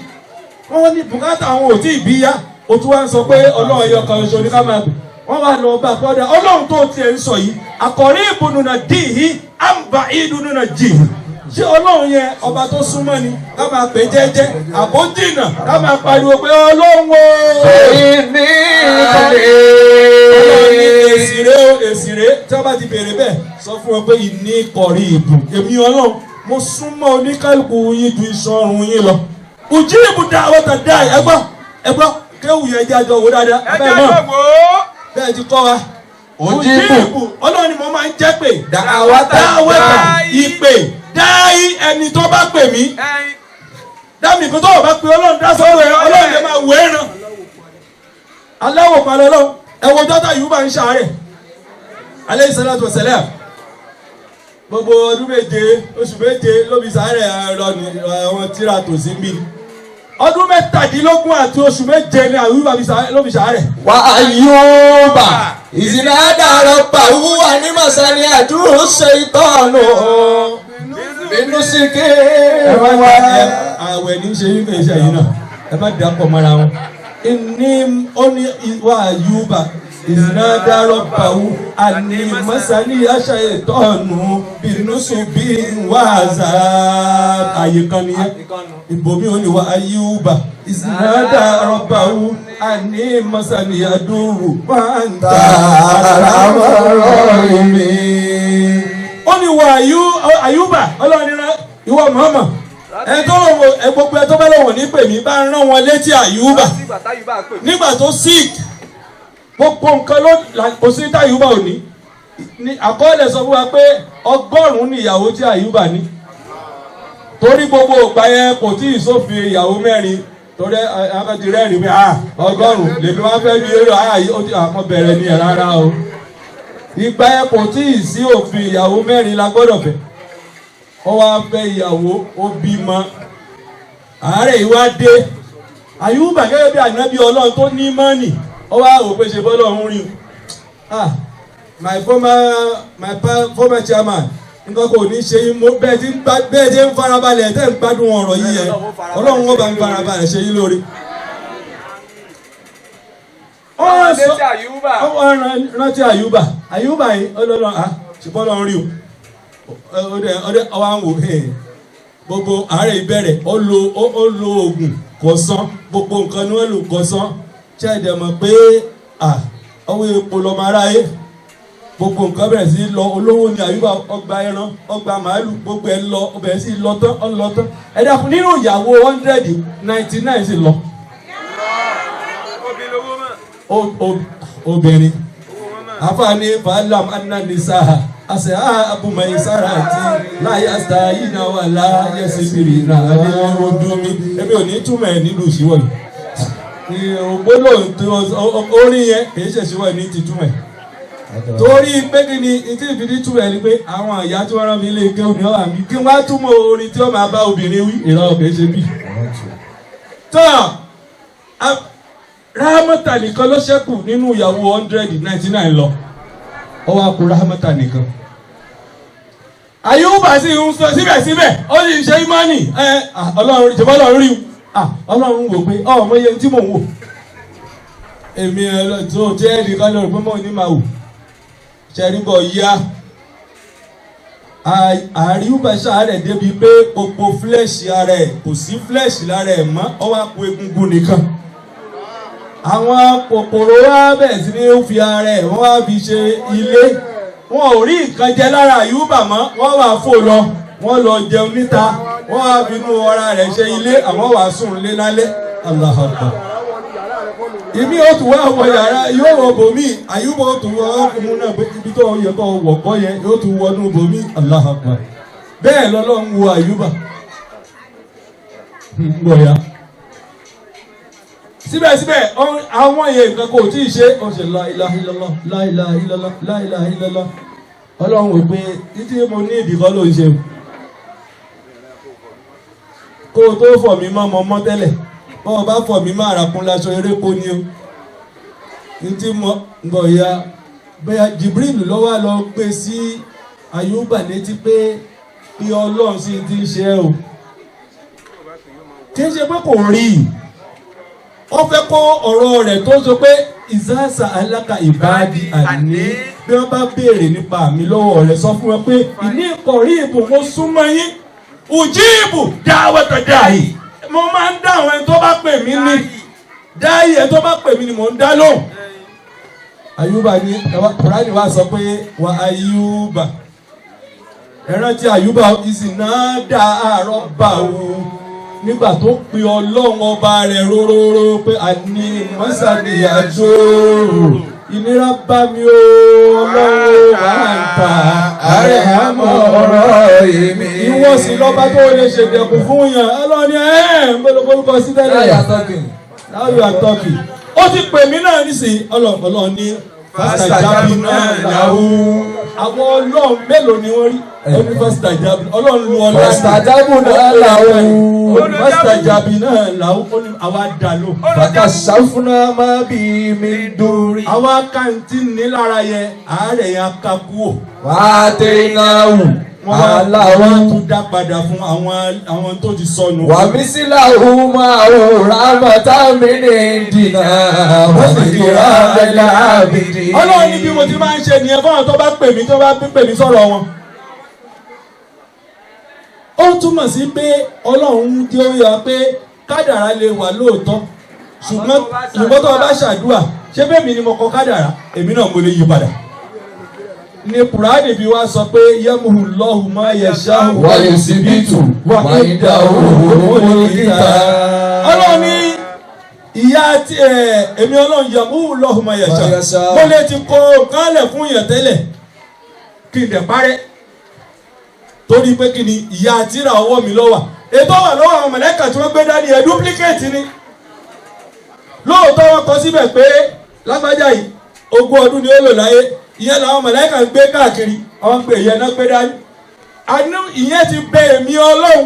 Wọ́n ní bùkátà àwọn ò tí ì bí yá. O tún wá ń sọ pé ọlọ́run ẹyọ kan ṣoṣo ní ká máa pè. Wọ́n wá lọ bá kọ́dà ọlọ́run tó tiẹ̀ ń sọ yìí àkọ́rí ìbùnú náà dì í àǹbà ìdùnnú náà jì í. Ṣé ọlọ́run yẹn ọba tó súnmọ́ ni ká máa pè jẹ́jẹ́ àbó jìnnà ká máa pariwo pé ọlọ́run o. Inni Ọlọ́run ní qarib. èsì rèé o èsì rèé tí wọ́n bá ti béèrè bẹ́ẹ̀ sọ fún wọn pé ìní kọ̀rí ìbù èmi ọlọ́run mo súnmọ́ oníkálukú yín ju iṣan ọrùn yín lọ. Ùjí ìbùdó àwọn tàdá ẹ gbọ́ ẹ gbọ́ kéwù yẹn jẹ́ àjọ wò dáadáa Ẹ bẹ́ẹ̀ jẹ́ mọ̀ àjọ wò ó. bẹ́ẹ̀ ti kọ́ wa. Ujibu. Ujibu ọlọ́run ni mo máa ń jẹ́ pé Da'awata dáwọ́tà da'i. ìpè dáì ẹni tó bá pè mí Ẹyin. dámì kó tó o bá pe ọlọ́run dá sọ́rọ̀ ẹ ọlọ́run lè máa wẹ̀ ẹ́ ràn. Aláwọ̀ palẹ̀ ọlọ́run ẹ wo dọ́tà yìí bá ń ṣàárẹ̀ aleyhi salatu wa salam gbogbo ọdún méje oṣù méje ló fi ṣàárẹ̀ ẹ̀rọ ní àwọn tíra tòsí ń bí ọdún 17 àti oṣù méje ni àyùbá ló fi ṣàárẹ̀. Wa ayyuba izinada rabbahu wa ni masani aduru shaytanu binusiki Ẹ má dá àwẹ̀ ní ṣe yín kò ṣe yìí náà ẹ má dà pọ̀ mọ́ra wọn. Ní ó ní wà Ayuba ìsinadárọ̀bàwù àní mọ́sálí aṣa ìtọ́nù bínúṣubí wàzà àyè kan nìyẹn. Ìbomi ò ní wà Ayuba ìsinadárọ̀bàwù àní mọ́sálí adúrú wà ń ta Arhamar-rahimin. Ó ní wà Ayuba ọlọ́run ní ìwọ mọ̀ọ́mọ̀ ẹ tó lọ́wọ́ ẹ gbogbo ẹ tó bá lọ́wọ́ ní pè mí bá ń rán wọn létí Ayuba nígbà tó sick gbogbo nǹkan ló kò sí tí Ayuba ò ní ní àkọọ́lẹ̀ sọ fún wa pé 100 ní ìyàwó tí Ayuba ní torí gbogbo ìgbà yẹn kò tí ì sófin ìyàwó mẹ́rin torí akọ́tì rẹ́rìn pé 100 lèmi wá fẹ́ bí eré ó ti àmọ́ bẹ̀rẹ̀ ní ẹ̀ rárá o ìgbà yẹn kò tí ì sí òfin ìyàwó mẹ́rin la gbọ́dọ̀ fẹ́. Ó wá fẹ́ ìyàwó ó bímọ àárẹ̀ yìí wá dé Ayuba gẹ́gẹ́ bí ànábì ọlọ́run tó ní mọ́nì ó wá rò pé ṣe bọ́lọ́run rí o my former chairman nǹkan kò ní ṣe yín mo bẹ́ẹ̀ ti ń farabalẹ̀ tẹ́ ń gbádùn ọ̀rọ̀ yìí yẹn ọlọ́run ó bá ń farabalẹ̀ ṣe yín lóore. Ó rántí Ayuba Ayuba yìí ọlọ́run ṣe bọ́lọ́run rí o ọdẹ ọwọ àwọn wò gbogbo àárẹ̀ ìbẹ̀rẹ̀ ó lo oògùn kò sàn gbogbo nǹkan ni wọ́n lò kò sàn ṣe é dẹ̀ mọ̀ pé ọwọ́ epo lọ́mọ aráyé gbogbo nǹkan bẹ̀rẹ̀ sí lọ olówó ni Àyùbá ọgbà ẹran ọgbà màálù gbogbo ẹ̀ lọ ó bẹ̀rẹ̀ sí lọ tán ó lọ tán ẹ dákun nínú ìyàwó 199 sì lọ. Obìnrin àfààní fàálàm ananisaha ase abu maisarati láyé astayina wà láyé sibiri náà ní ọdún mi èmi ò ní túmọ̀ ẹ̀ nílùú ìṣíwọ̀ yìí ògbólò orin yẹn kì í ṣe ìṣíwọ̀ ní ti túmọ̀ ẹ̀ torí pé kí ni tí ìfìdí túmọ̀ ẹ̀ ni pé àwọn ìyá tí wọ́n rán mi lé kéwù ní ọ̀hà mi kí wọ́n á túmọ̀ orin tí wọ́n máa bá obìnrin wí ìran kì í ṣe bí. Tọ́ Ráhámọ́tà nìkan ló ṣẹ́kù nínú ìyàwó 199 lọ ó wá kù Ráhámọ́tà nìkan. Àyùbá sì ń sọ síbẹ̀síbẹ̀ ó sì ń ṣe ìmánì ọlọ́run ṣèbọ́ ọlọ́run rí ọlọ́run wò pé ọmọ iye tí mò ń wò èmi tó jẹ́ ẹnìkan lórí pé mò ń ní máa wò ṣẹ́rí bọ̀ yá Àyùbá ṣàárẹ̀ débi pé gbogbo fúlẹ̀ṣì ara ẹ̀ kò sí fúlẹ̀ṣì lára ẹ̀ mọ́ ó wá kù egungun nìkan. Àwọn kòkòrò wá bẹ̀rẹ̀ sí ní fi ara ẹ̀ wọ́n wá fi ṣe ilé wọn ò rí nǹkan jẹ lára Àyùbá mọ́ wọ́n wá fò lọ wọ́n lọ jẹun níta wọ́n wá finú ọra rẹ̀ ṣe ilé àwọn wá sùn lé lálẹ́. Allahu Akbar. Ìmí ó tún wá wọ yàrá yóò wọ bòmí Àyùbá ó tún wọ ọkùnrin náà pé ibi tó yẹ kó wọ̀ kọ́ yẹn yóò tún wọnú bòmí. Allahu Akbar. Bẹ́ẹ̀ lọ́lọ́run wo Àyùbá. Ń bọ̀ ya síbẹ̀síbẹ̀ àwọn èèyàn nǹkan kò tí ì ṣe ó ṣe la ilaha illallah la ilaha illallah la ilaha illallah ọlọ́run wò pé títí mo ní ìdíkọ́ ló ń ṣe kó o tó fọ̀ mí mọ́ mọ́ tẹ́lẹ̀ bọ́ ọ bá fọ̀ mí mọ́ àràkún láṣọ eréko ni o títí mo ń bọ̀ ya bẹ́ẹ̀ Jibril ló wá lọ gbé sí Àyùbá létí pé kí ọlọ́run sì ti ń ṣe o kì í ṣe pé kò rí i Ó fẹ́ kó ọ̀rọ̀ rẹ̀ tó sọ pé ìsáàsà aláka ìbáàdì àní bí wọ́n bá béèrè nípa mi lọ́wọ́ rẹ̀, sọ fún wọn pé ìní ìkọ̀rí ìbò mo súnmọ́ yín, ujibu dáwọ́tọ̀ dáì, mo máa ń dá àwọn ẹni tó bá pè mí ní dáì, ẹni tó bá pè mí ni mò ń dá lóhùn. Ayuba ni Kùránì wa sọ pé wa Ayuba, ẹ rántí Ayuba ìsìnà dá àárọ̀ bá o nígbà tó pe Ọlọ́run ọba rẹ̀ róróró pé àní mọ́sàdìyàjò ìnira bá mi o, Ọlọ́run wà ń ta Ààrẹ àmọ́ ọ̀rọ̀ èmi. Ìwọ sì lọ́ba tó lè ṣèdẹ̀kùn fún yàn. Ọlọ́run ni ẹ̀ ń bọ́lọ́ borúkọ sí tẹ́lẹ̀. Now you are talking. Ó ti pè mí náà nísìnyí. Ọlọ́run ní fásitàjábì náà làwù. Àwọn Ọlọ́run mélòó ni wọ́n rí? Ó ní fásitàjábì. Ọlọ́run lu ọlá. Fásitàjábì náà làwù. Ó ní fásitàjábì náà làwù. Ó ní àwa dà ló. Fàkàṣàfúnà má bí mi dórí. Àwa kàǹtì ní lára yẹn, àárẹ̀ yẹn á ká kúò. Wà á tẹ iná wù. Wọ́n wá tún dá padà fún àwọn tó ti sọnù. Wà mí sílá òun máa ò rámọ̀tá mi ní dìnnà. Wọ́n sì ti rà bẹ́lá àbìdí. Ọlọ́run ní bí mo ti máa ń ṣe nìyẹn fáwọn tó bá pè mí, tó bá pè mí sọ̀rọ̀ wọn. Ó túmọ̀ sí pé Ọlọ́run jẹ́ ó yà pé kádàrá lè wà lóòótọ́, ṣùgbọ́n tó o bá ṣàdúrà, ṣé bẹ́ẹ̀ mi ni mo kọ kádàrá, èmi náà mo lè yí padà. Ní Kùránì bí wá sọ pé yẹ́muhu lọ́hùn máa yẹ ṣáhùn. Wà yóò sì bí tù wà ní ìdáhùn olùkíta. Ọlọ́run ní ìyá tí èmi Ọlọ́run yẹ́muhu lọ́hùn máa yẹ ṣáhùn. Mo lè ti kọ kálẹ̀ fún yẹn tẹ́lẹ̀ kí n dẹ̀ parẹ́. Torí pé kí ni ìyá tíra ọwọ́ mi lọ́wà. Ètò wà lọ́wọ́ àwọn mọ̀lẹ́kà tí wọ́n gbé dání ẹ̀ dúpílíkèétì ni. Lóòótọ́ wọn kọ síbẹ̀ pé lágbájá yìí 20 ọdún ni ó lò láyé. Ìyẹn làwọn mọ̀lẹ́kà ń gbé káàkiri, àwọn pè ìyẹn náà gbé dání. Àní ìyẹn ti bẹ èmi Ọlọ́run,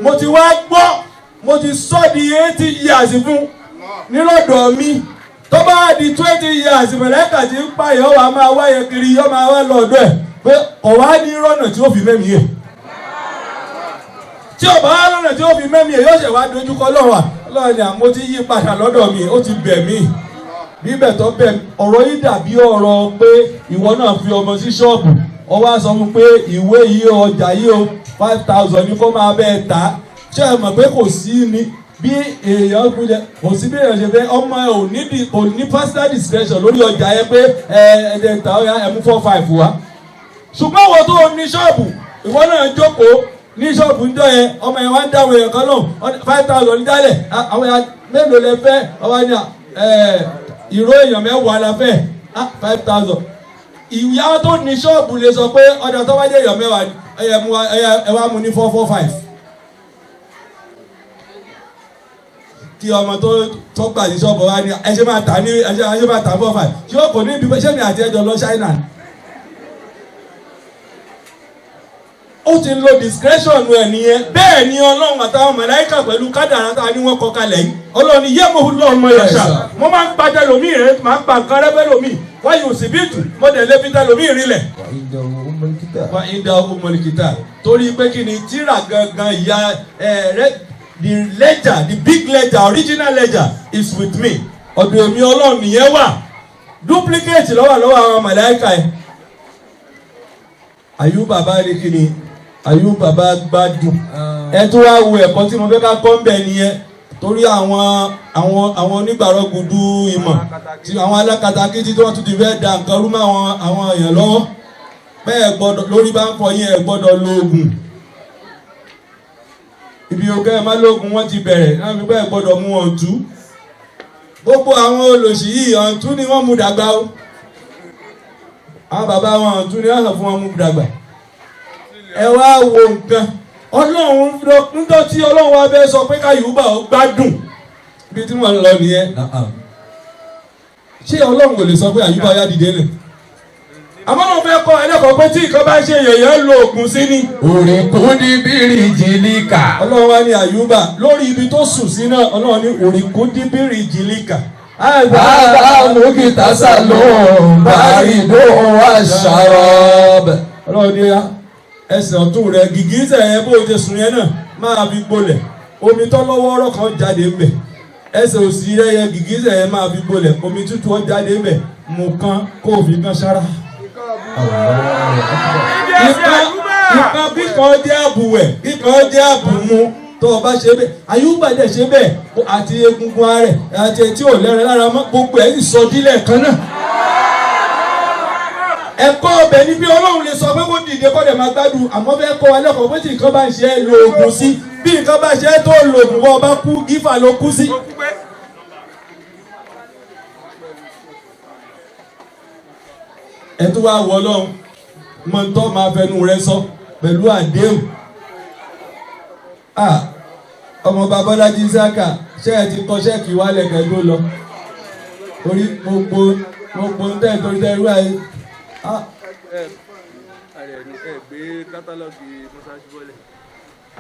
mo ti wá gbọ́, mo ti sọ di 80 years fún nílọ́dọ̀ mi. Tó bá di 20 years mọ̀lẹ́kà ti ń pààyàn wà máa wáyé kiri, yọ máa wá lọ́dọ̀ ẹ̀ pé ọ̀wá ní rọ̀nà tí ó fi mẹ́mi yẹ. Tí ọ̀bá rọ̀nà tí ó fi mẹ́mi yẹ yóò ṣẹ̀ wá dojúkọ lọ́wọ́. Ọlọ́run ni àmọ́ ti yí padà lọ́dọ̀ mi, ó ti bẹ̀ mí. Bíbẹ̀ tó bẹ̀ ọ̀rọ̀ yìí dàbí ọ̀rọ̀ pé ìwọ náà fi ọmọ sí ṣọ́ọ̀bù, ó wá sọ fún pé ìwé yìí ọjà yìí o 5,000 ní kó máa bẹ́ẹ̀ tà á. Ṣé ẹ mọ̀ pé kò sí ni bí èèyàn kúnjẹ, kò sí bí èèyàn ṣe fẹ́, ọmọ ẹ ò ní personal discretion lórí ọjà yẹn pé ẹ ẹ ta ó yá ẹ mú 4,500 wá. Ṣùgbọ́n àwọn tó ní ṣọ́ọ̀bù, ìwọ náà jókòó ní ṣọ́ọ̀bù ń jọ yẹn, ọmọ yẹn wá ń dáhùn èèyàn kan lóhùn 5,000 ní dálẹ̀, àwọn èèyàn mélòó lẹ fẹ́, ọmọ yẹn ìró èèyàn 10 la fẹ́ 5,000. Ìyá tó ní ṣọ́ọ̀bù lè sọ pé ọjà tó bá jẹ́ èèyàn 10 ẹ wá mú ní 445. Kí ọmọ tó gbà sí ṣọ́ọ̀bù wa ní ẹ ṣe máa tà ní ẹ ṣe máa tà 4,500. Ṣé o kò ní ibi ṣé mi àti ẹjọ́ lọ China? Ó ti lo discretion ẹ̀ nìyẹn. Bẹ́ẹ̀ ni Ọlọ́run àtàwọn màláíkà pẹ̀lú kádàrá tá a ní wọ́n kọ kalẹ̀ yìí. Ọlọ́run ní yẹ́mu lọ́mọ yẹ̀ṣà. Mo máa ń pa tẹlomi rẹ̀, máa ń pa nǹkan rẹ́ bẹ́ẹ̀ lómi. Wáyé òsibítù, mo dẹ̀ lé fi tẹlomi rinlẹ̀. Wà ìdá ọmọlìkìtà. Torí pé kí ni tíra gangan ìyá ẹ the ledger, the big ledger, original ledger is with me. Ọ̀dọ̀ èmi Ọlọ́run nìyẹn wà. Duplicate ló wà lọ́wọ́ àwọn màláíkà ẹ̀. Àyùbá bá rí kí ni? Àyùbá bá gbádùn. Ẹ tó wá wo ẹ̀kọ́ tí mo fẹ́ ká kọ́ ń bẹ̀ nìyẹn. Torí àwọn onígbàrọ̀ gudu ìmọ̀ tí àwọn alákatakítí tí wọ́n tún ti fẹ́ da nǹkan rú mọ́ àwọn èèyàn lọ́wọ́. Bẹ́ẹ̀ gbọ́dọ̀ lórí bá ń fọ yín, ẹ gbọ́dọ̀ lo oògùn. Ibi òkè ẹ má lóògùn wọ́n ti bẹ̀rẹ̀ náà fi bẹ́ẹ̀ gbọ́dọ̀ mú ọ̀tú. Gbogbo àwọn olòṣì yìí ọ̀tú ni wọ́n mú dàgbà o. Àwọn bàbá wọn ọ̀tú ni wọ́n sọ fún wọn mú dàgbà. Ẹ wá wo nǹkan Ọlọ́run nítorí tí Ọlọ́run wá fẹ́ sọ pé káyùbá ó gbádùn ibi tí wọ́n ń lọ nìyẹn. Ṣé Ọlọ́run kò lè sọ pé Àyùbá yá dìde lẹ̀? Àmọ́ wọn fẹ́ kọ́ ẹlẹ́kọ̀ọ́ pé tí nǹkan bá ṣe yẹ̀yẹ́ lo oògùn sí ni. Òrìkúndí bírì jìlíkà. Ọlọ́run wá ní Àyùbá lórí ibi tó sùn sí náà, Ọlọ́run ní òrìkúndí bírì jìlíkà. Bàbá mú kìtà sàlùm bàrídò wà ṣàrọ̀b. Ọlọ́run ní ẹsẹ̀ ọ̀tún rẹ̀ gìgísẹ̀ yẹn bó ṣe sùn yẹn náà máa fi gbolẹ̀, omi tó lọ́wọ́ ọ̀rọ̀ kan jáde ń bẹ̀. Ẹsẹ̀ òsì rẹ yẹ gìgísẹ̀ yẹn máa fi gbolẹ̀, omi tútù ó jáde ńbẹ̀, mú kan kó o fi kan sára. Ìkan kíkan jẹ́ àbùwẹ̀, kíkan jẹ́ àbùmu. Tó o bá ṣe bẹ́ẹ̀, Àyùbá dẹ̀ ṣe bẹ́ẹ̀, àti egungun ara rẹ̀ àti etí ò lẹ́rẹ̀ lára mọ́, gbogbo ẹ̀ sì sọ dílẹ̀ kan náà. Ẹ̀kọ́ ọbẹ̀ ni bí Ọlọ́run lè sọ pé kó dìde kó dẹ̀ máa gbádùn, àmọ́ fẹ́ kọ́ wa lẹ́kọ̀ọ́ pé tí nǹkan bá ń ṣe é lo oògùn sí, bí nǹkan bá ṣe é tó lo oògùn, bọ́ ọba kú gífà ló kú sí. Ẹ tún wá wọ Ọlọ́run mọ tó máa fẹnu rẹ sọ pẹ̀lú àdéhùn. Ọmọ Babọ́lájí Saka, ṣé ẹ ti kọ ṣẹ́ẹ̀kì wálẹ̀ kẹ́ tó lọ? Torí gbogbo ń tẹ̀ torí tẹ̀ irú àyè.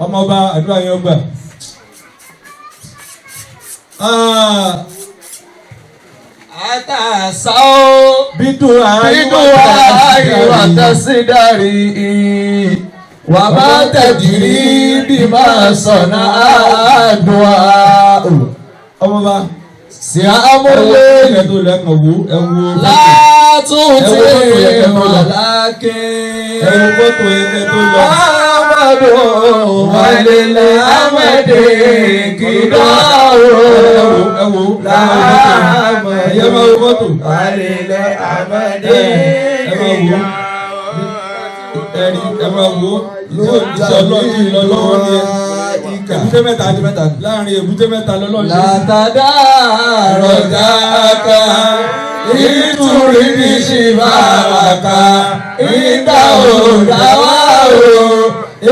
Ọmọọba àdúrà yẹn gbà. Àtàsáó Bídùn bídùn àtàsídàrí wà má tẹ̀dìrí bí máa sọ̀nà àdùá. Ọmọọba Sí amúlé ẹ tó lẹ́kàn wo ẹ wo látúntì wàlákè. ẹ wo fọ́tò yẹn tó lọ. Amadu wàlélẹ̀ amẹ́dẹ̀ kìdáwó. Ẹ wo ẹ máa wo fọ́tò. Wàlélẹ̀ amẹ́dẹ̀ Ẹ máa wo ẹ̀rí, ẹ máa wo iṣẹ́ Ọlọ́run ti lọ lọ́wọ́ ni ẹ. Èbúté mẹ́ta ni láàrin èbúté mẹ́ta lọ́lọ́run ṣe. Látàdá rọ̀dáka ìtúrí ní ṣìbáraka ìdá òdàwà o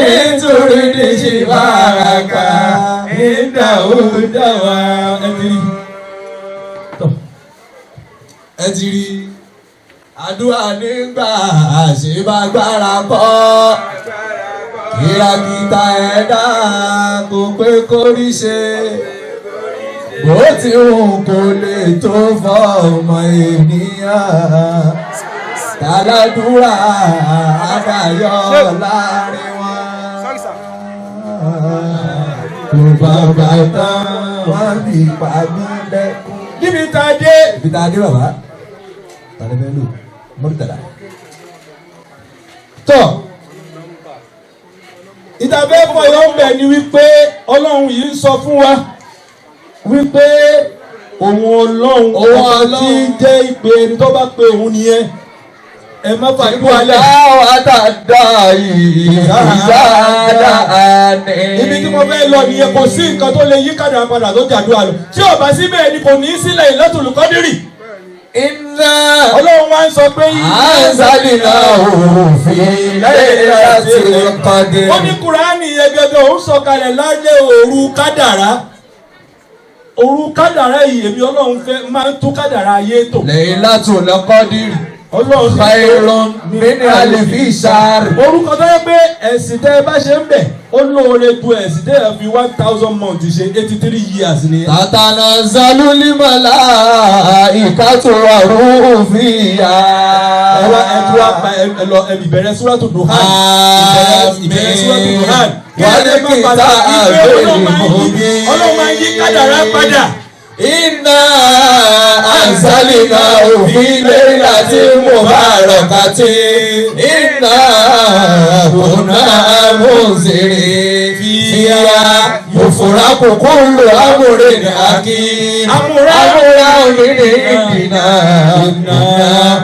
ìtúrí ní ṣìbáraka Ìdá òdàwà ẹ ti rí. Tọ́. Ẹ ti rí àdúrà nígbà àṣebágbára kọ́, kìràkìtà ẹ̀dá kò pé kórí ṣe, bó ti hùn kò lè tó fọmọ ènìyàn, tàládùúrà àbáyọ láàrin wọn. Kò bàbá tán wọ́n fi pàmí lẹ́kún. Níbi tá a dé. Ibi tá a dé bàbá, tàlẹ́ fẹ́ lò mọ́tàlá. Tọ́ ìtàbẹ́ fọyọ́ ń bẹ̀ ni wípé Ọlọ́run yìí ń sọ fún wa wípé òun Ọlọ́run Òun ọba Ọlọ́run. tí ń jẹ́ ìpè ẹni tó bá pe òun nìyẹn, ẹ má fàdúrà alẹ́. Ìdáwàdàdà ìdáadáa ni. Ibi tí mo fẹ́ lọ nìyẹn, kò sí nǹkan tó lè yí kádàrá padà tó jàdúrà lọ. Tí ò bá sí bẹ́ẹ̀ ni kò ní í sílẹ̀ Lailatul Qadri. Iná Ọlọ́run wá ń sọ pé àǹzálìlá òfin Laylatul Qadr. Ó ní Kùránì yẹn gẹ́gẹ́ òun sọ̀kalẹ̀ lálẹ́ òru kádàrá. Òru kádàrá yìí èmi Ọlọ́run fẹ́ máa ń tún kádàrá ayé tò. Laylatul Qadr Ọlọ́run ní khayrun min alfi shahr. Orúkọ tó yẹ pé ẹ̀sìn tẹ́ ẹ bá ṣe ń bẹ̀ ó lóore ju ẹ̀sìn tẹ́ ẹ fi 1000 months ṣe 83 years ni. Tatanazzalu l-malaikatu war-ruhu fiha. Ẹ wá ẹ tún wá pa ẹ lọ ẹ ìbẹ̀rẹ̀ Súrátù Duhan. Ìbẹ̀rẹ̀ Súrátù Duhan. Kí ẹ lè má padà ìgbé Ọlọ́run máa ń yí kádàrá padà. Inna anzalnahu fi laylatin mubarakatin inna kunna munzirin fiha yufraqu kullu amrin hakim amran min indina inna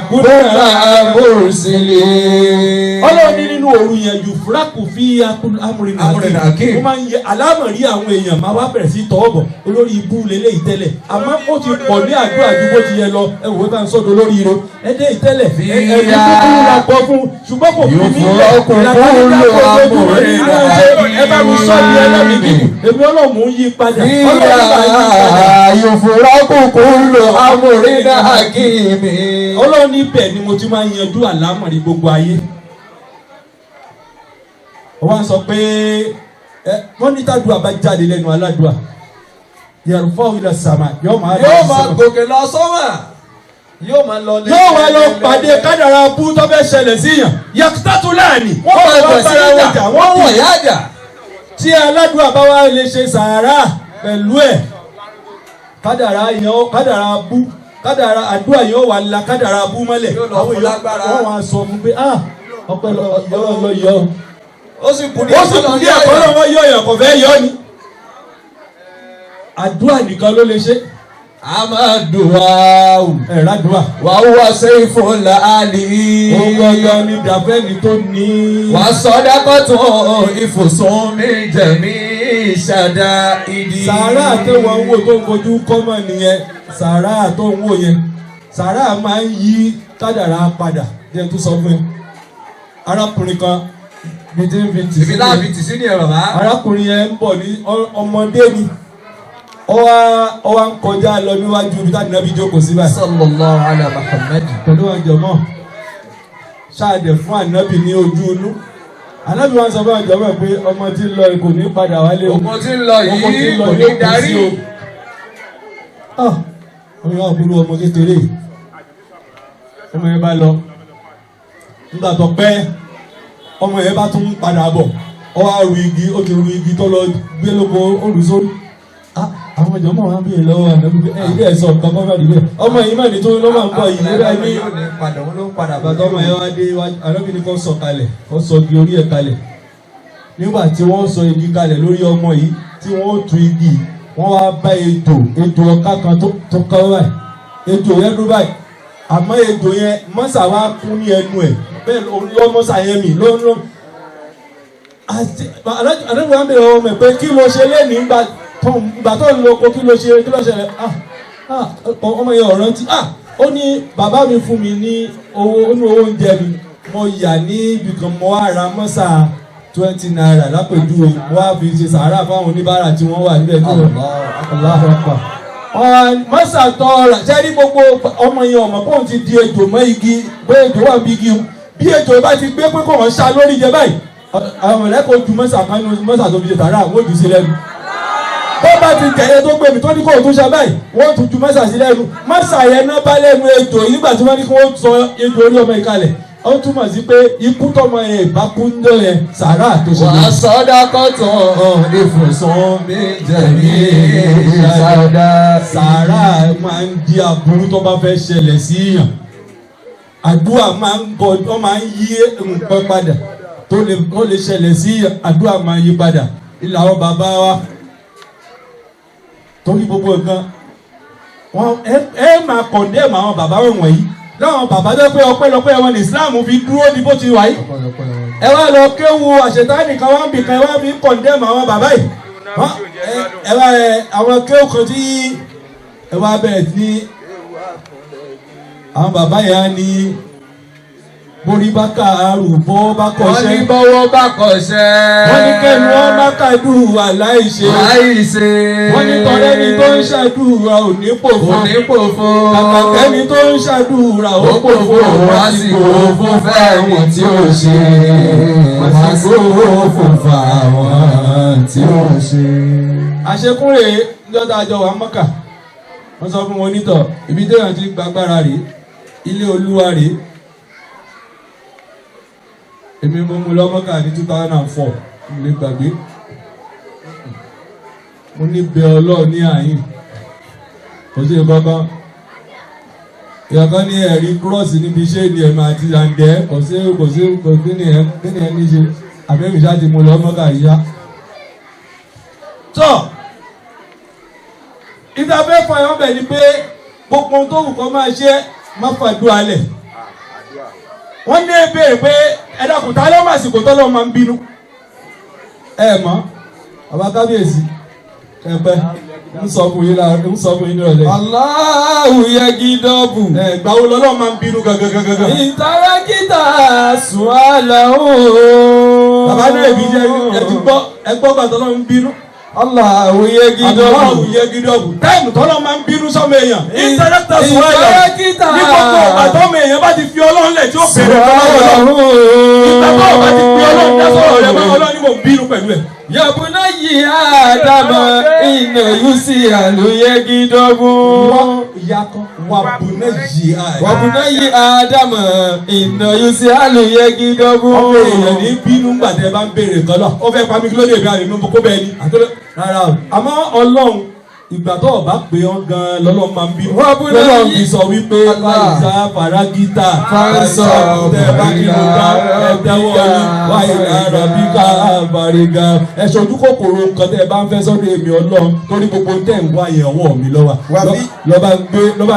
kunna mursilin. Ọlọ́run ní nínú òru yẹn yufraqu fiha kullu amrin hakim. Mo máa ń yẹ alámọ̀rí àwọn èèyàn máa wá bẹ̀rẹ̀ sí tọwọ́ bọ̀ olórí ibú lélẹ́yìí tẹ́lẹ̀, àmọ́ ó ti pọ̀ ní àdúrà ju bó ti yẹ lọ. Ẹ wò ó bá ń sọ́dọ̀ lórí ire ẹ dé ìtẹ́lẹ̀ ẹ̀mí kúkúrú la gbọ́ fún, ṣùgbọ́n kò fi mí lẹ̀ ẹ bá mi sọ ní ẹlẹ́mìí gígùn èmi Ọlọ́run ń yí padà. Ọlọ́run bá yí padà. Yufraqu kullu amrin hakim. Ọlọ́run níbẹ̀ ni mo ti máa ń yanjú àlámọ̀rí gbogbo ayé. Wọ́n sọ pé wọ́n ní tàdúrà bá jáde lẹ́nu aládùá yàrá ilẹ̀ sàmà yóò máa Yóò máa gòkè lọ sọ́mà, yóò máa lọ lé. Yóò wá lọ pàdé kádàrá bú tó fẹ́ ṣẹlẹ̀ sí yàn yàtúntàtú láàní. Wọ́n máa bẹ̀ sí ìjà, wọ́n wọ̀ yájà. Tí aládùá bá wá lè ṣe sàárà pẹ̀lú ẹ̀ Kádàrá yẹn ó kádàrá bú, kádàrá àdúrà yẹn ó wà la kádàrá bú mọ́lẹ̀. Yóò lọ Àwọn fún èèyàn lágbára. wọ́n wá sọ fún pé, ah, ọpẹ́ Ọlọ́run ló yọ ọ́. Ó sì kú ní Ó sì kú díẹ̀ kọ́ lọ́wọ́ yọ èèyàn, kò fẹ́ yọ ni. Àdúrà nìkan ló lè ṣe. Amaduwawu. Ẹ̀rọ àdúrà. Wàhùwà sẹ́yìnfún làálì. Òun gangan ni dàbẹ́ni tó ní. Wà sọ́dákọ́tún ìfòsùn mi jẹ̀mí ìṣàdá ìdí. Sàárà tó wọ́n ń wò tó ń fojú kọ́mọ̀ nìyẹn. Sàárà tó ń wò yẹn, sàárà máa ń yí kádàrá padà. Jẹ́ tó sọ fún ẹ, arákùnrin kan bíi tí ń fi tì Ibi sí láàbì tì sí ní ẹ̀rọ bá. Arákùnrin yẹn ń bọ̀ ní ọmọdé ni, ó wá ń kọjá lọ níwájú ibi táwọn ìnáwó jókòó sí báyìí. Sallallahu ala Muhammad. Pẹ̀lú àjọmọ́ ṣáàdẹ̀ fún ànábì ní ojú inú, ànábì wọn sọ fún àjọmọ́ pé ọmọ tí ń lọ kò ní padà wálé o. Ogun tí ń lọ Ọmọ tí yìí ń lọ kò ní yóò kú darí. sí o. Ah, ọmọ yẹn wà kúrú, ọmọ kékeré yìí. Ọmọ yẹn bá lọ. Nígbà tó pẹ́, ọmọ yẹn bá tún padà bọ̀. Ó wá ru igi, ó ti ru igi tó lọ gbé lóko, ó rù sórí. Ah, àwọn ìjọba wọn bí lọ́wọ́ ànábì pé ẹ ilé ẹ̀ sọ nǹkan kọ́ bá dìde. Ọmọ yìí mà ní tó ló máa ń bọ̀ yìí nígbà ní. Yóò ní padà, òun ló ń padà bọ̀. Bàtà ọmọ yẹn wá dé wá, ànábì ní kó sọ kalẹ̀, kó sọ igi orí ẹ̀ kalẹ̀. Nígbà tí wọ́n sọ igi kalẹ̀ lórí ọmọ yìí, tí wọ́n tu igi, wọ́n wá bá ejò, ejò ọ̀ká kan tó kọ́ báyìí. Ejò yẹn dúró báyìí, àmọ́ ejò yẹn mọ́sà wá kún ní ẹnu ẹ̀, bẹ́ẹ̀ ló mọ́sà yẹn mì ló ló. Àti àdébò wa ń bèrè ọmọ ẹ̀ pé kí ló ṣe lẹ́nu ìgbà tó ń lo oko, kí ló ṣe, kí ló ṣẹlẹ̀? Ah ah, ọmọ yẹn ọ̀rọ̀ ti, ah, ó ní bàbá mi fún mi ní owó, ó ní owó oúnjẹ mi, mo yà ní ibìkan, mo wá ra mọ́sà ₦20 lápèjúwe, mo wá fi ṣe sàárà fáwọn oníbàárà tí wọ́n wà níbẹ̀ tó. Allahu Akbar. Mọ́sà tọ́ ra ṣé ní gbogbo ọmọ yẹn, ọmọ kóun ti di ejò mọ́ igi, pé ejò wà níbi igi, bí ejò bá ti gbé pé kò wọ́n ṣá lórí jẹ báyìí, àwọn mọ̀lẹ́kọ̀ọ́ ju mọ́sà kan ní mọ́sà tó fi ṣe sàárà, wọ́n jù sí lẹ́nu. Bó bá ti jẹ̀yẹ tó gbé mi tó ní kó o tún ṣe báyìí, wọ́n tún ju mọ́sà sí lẹ́nu. Mọ́sà yẹn náà bá lẹ́nu ejò yìí nígbà tí wọ́n ní kí wọ́n sọ ejò orí ọmọ ìkalẹ̀, ó túmọ̀ sí pé ikú tọmọ yẹn ìbá kú ń dọ̀ yẹn, sàárà tó ṣe Wà sọ́dákọ́tún ìfòsùn mi jẹ̀mí ìṣàdá. Sàárà máa ń di aburú tó bá fẹ́ ṣẹlẹ̀ sí yàn. Àdúrà máa ń kọ, ó máa ń yí nǹkan padà tó lè ṣẹlẹ̀ sí yàn. Àdúrà máa ń yí padà. Ilà àwọn bàbá wa torí gbogbo nǹkan wọn, ẹ máa condemn àwọn bàbá wọn wọ̀nyí, láwọn bàbá tó pé ọpẹ́lọpẹ́ wọn ní Islam fi dúró ní bó ti wà yìí. Ẹ wá lọ kéwu àṣetánì kan wá ń bì kan, ẹ wá fi condemn àwọn bàbá yìí. Ẹ wá ẹ àwọn kéwu kan tí ẹ wá bẹ̀rẹ̀ ní àwọn bàbá yẹn á ní borí bá kàárù bọ́ bá Wọ́n ní kọ́ṣẹ́. bọ́wọ́ bá kọ̀ṣẹ́. Wọ́n ní kẹ́nu wọn bá kàdúrà láìṣe. Láìṣe. Wọ́n ní tọ́lẹ́ni tó ń ṣàdúrà ò ní pòfo. Kò ní pòfo. Kàkà kẹ́ni tó ń ṣàdúrà ó Ó pòfo, pòfo wá sí kò fún fẹ́ẹ̀mù tí ó ṣe. Wá sí kò fún fáwọn tí ó ṣe. Àṣekúnrè lọ́dọ̀ àjọ wa Mọ́kà, wọ́n sọ fún wọn onítọ̀ ibi téèyàn ti gbàgbára rèé, ilé Olúwa rèé. Èmi mo mú lọ Mọ́kà ní 2004, mi lè gbàgbé. Mo ní bẹ Ọlọ́ọ̀ ní àyìn, kò sí kankan ìyàkan ní ẹ̀rí kúrọ́ọ̀sì níbi iṣẹ́ ní ẹ̀mí àti àǹdẹ́, kò sí, kò sí, kò sí ní ẹ̀ kí ni ẹ̀ ní ṣe àbẹ́mi ṣáà ti mú lọ Mọ́kà yíyá tọ́. Ìtàfẹ́ fàyọ̀ bẹ̀ ni pé gbogbo ohun tó wù kó máa ṣe, má fàdúrà lẹ̀. Wọ́n ní ebéèrè pé ẹ dákun, ta ló mà sìkò tọ́lọ́ máa ń bínú? Ẹ mọ̀ bàbá kábíyèsí ẹpẹ ń sọ fún yín lára, ń sọ fún yín nírọ̀lẹ́. Allahu yagidabu. Ẹ gbàwo lọ́lọ́ máa ń bínú gangan gangan? Ìtarakítà sùálàhù. Bàbá náà èmi jẹ ẹ ti gbọ́, ẹ gbọ́ gbà tọ́lọ́ ń bínú. Allahu yagidabu. Allahu yagidabu. Time tọ́lọ́ máa ń bínú sọ́mọ èèyàn. Ìtarakítà sùálàhù. Ìtarakítà Ní gbogbo ọgbà tọ́mọ èèyàn bá ti fi Ọlọ́run lẹ̀ tí ó bèrè lọ́wọ́ Ọlọ́run. Ìgbà tó o bá ti fi Ọlọ́run dá sọ̀rọ̀ rẹ̀ mọ́, Ọlọ́run ni mò ń bínú pẹ̀lú ẹ̀. Yabuna yi Adama iná yusi àlùyẹgidọ́bù. Ìyá kan wà bùnà yìí àyè. Wàbùnà yi Adama iná yusi àlùyẹgidọ́bù. Ọmọ èèyàn ní bínú ńgbà tẹ́ ẹ bá ń béèrè kan lọ. Ó fẹ́ pa mí, kí ló dé, ìbí àrùn kó bẹ́ẹ̀ ni. Àtọ́lẹ́ rárá o. Àmọ́ Ọlọ́run Ìgbà tó o bá pè ọ́ gan-an lọ́lọ́run máa ń bínú. Wọ́n bú náà Lọ́lọ́run yí. fi sọ wípé Allah. fàìsà faragita Fáńsọ̀ tẹ bá kí ló dá ẹ tẹ́wọ́ yín wáyé lára bí ká àbáríga. Ẹ ṣojú kòkòrò nǹkan tẹ́ ẹ bá ń fẹ́ sọ́dọ̀ èmi Ọlọ́run torí gbogbo tẹ́ ń wá yẹn ọwọ́ mi lọ́wọ́. Wà bí- Lọ́ba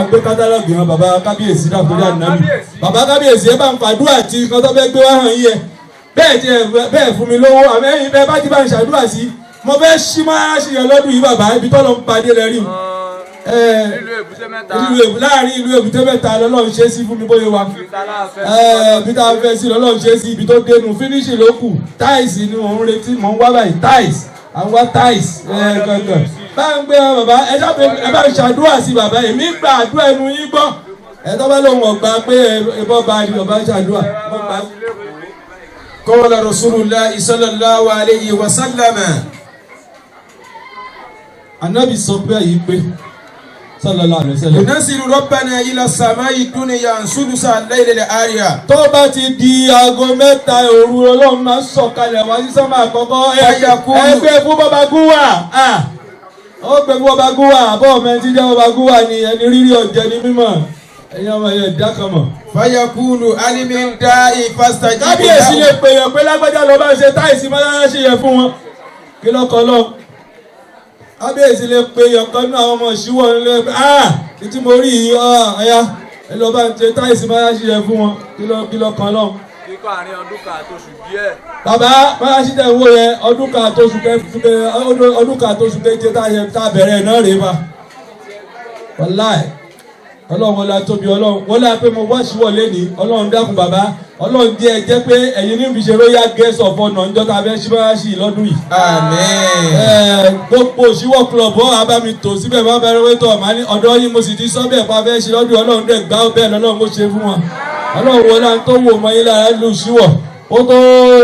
ń gbé kátálọ́ọ̀gì hàn bàbá kábíyèsí dàkúrẹ́ ànábì. Bàbá kábíyèsí ẹ bá ń fàdúrà tí nǹkan tó fẹ́ gbé wá hàn yín yẹn. Bẹ́ẹ̀ tí ẹ bẹ́ẹ̀ fún mi lówó àmọ́ ẹ̀yin bẹ́ẹ̀ bá ti bá ń ṣàdúrà sí mo fẹ́ ṣí máa ṣe yẹn lọ́dún yìí bàbá ibi tọ́lọ́ ń padé rẹ rí Nílùú Èbúté Mẹ́ta. láàrin ìlú Èbúté Mẹ́ta lọ́lọ́run ṣe sí fún mi bóyá wa ibi tá a fẹ́ sí lọ́lọ́run ṣe sí ibi tó dénú fínísì ló kù táìsì ni mò ń retí mò ń wá báyìí táìsì à ń wá táìsì gangan bá ń gbé wọn bàbá ẹ sábẹ ẹ bá ń ṣàdúrà sí bàbá èmi gba àdúrà ẹnu yín gbọ́ ẹ tọ́ bá lóun ọ̀gbà pé ẹ bọ́ bá a bàbá ṣàdúrà wọ́n gbà. قال رسول الله صلى الله عليه وسلم Ànábì sọ pé èyí pé sallallahu alaihi wasallam. ينزل ربنا إلى السماء الدنيا سدس الليل الآخر Tó bá ti di aago 3 òru Ọlọ́run máa ń sọ̀kalẹ̀ wá sí sánmà àkọ́kọ́. Fàyàkúrú. Ẹgbẹ́ fún bàbá gúwà, ó gbé fún bàbá gúwà àbọ̀ mẹ́tí jẹ́ bàbá gúwà ni ẹni rírí ọ̀jẹ̀ ni mímọ̀ ẹ̀yin ọmọ yẹn dá kan mọ̀. فيقول هل من داء فاستجيب Kábíyèsí lè له pèèyàn pé lágbájá lọ bá ń ṣe táìsì mọ́ṣáláṣí yẹn fún wọn kí lọ́kọ lọ. Kábíyèsí lè pèèyàn kan nínú àwọn ọmọ ìṣíwọ́ nílé pé ah títí mo rí yìí ọ̀ya ẹ lọ bá ń ṣe táìsì mọ́ṣáláṣí yẹn fún wọn kí lọ́kọ lọ. Kíkọ́ àárín ọdún kan àtoṣù díẹ̀. Bàbá mọ́ṣáláṣí tẹ̀ ń wò yẹn ọdún kan àtoṣù keje tá a bẹ̀rẹ̀ náà rèé ba. Wàláì Ọlọ́run wọlé atóbi Ọlọ́run wọlé apẹ́ mo wá síwọ̀ lẹ́ni Ọlọ́run dákun bàbá Ọlọ́run díẹ̀ jẹ́ pé ẹ̀yin ní fi ṣe royal guest of honour ńjọ́ tá a fẹ́ ṣí mọ́ṣáláṣí lọ́dún yìí. آمين Gbogbo òṣìwọ̀ club ọ̀ abámi tò síbẹ̀ bá bẹ̀rẹ̀ wẹ́tọ̀ màá ní ọ̀dọ́ yín mo sì ti sọ bẹ́ẹ̀ pa fẹ́ ṣe lọ́dún Ọlọ́run dẹ̀ gbá bẹ́ẹ̀ lọ́lọ́run ó ṣe fún wọn. Ọlọ́run wọlé àwọn tó wò mọ́ yín lára lù síwọ̀ ó tó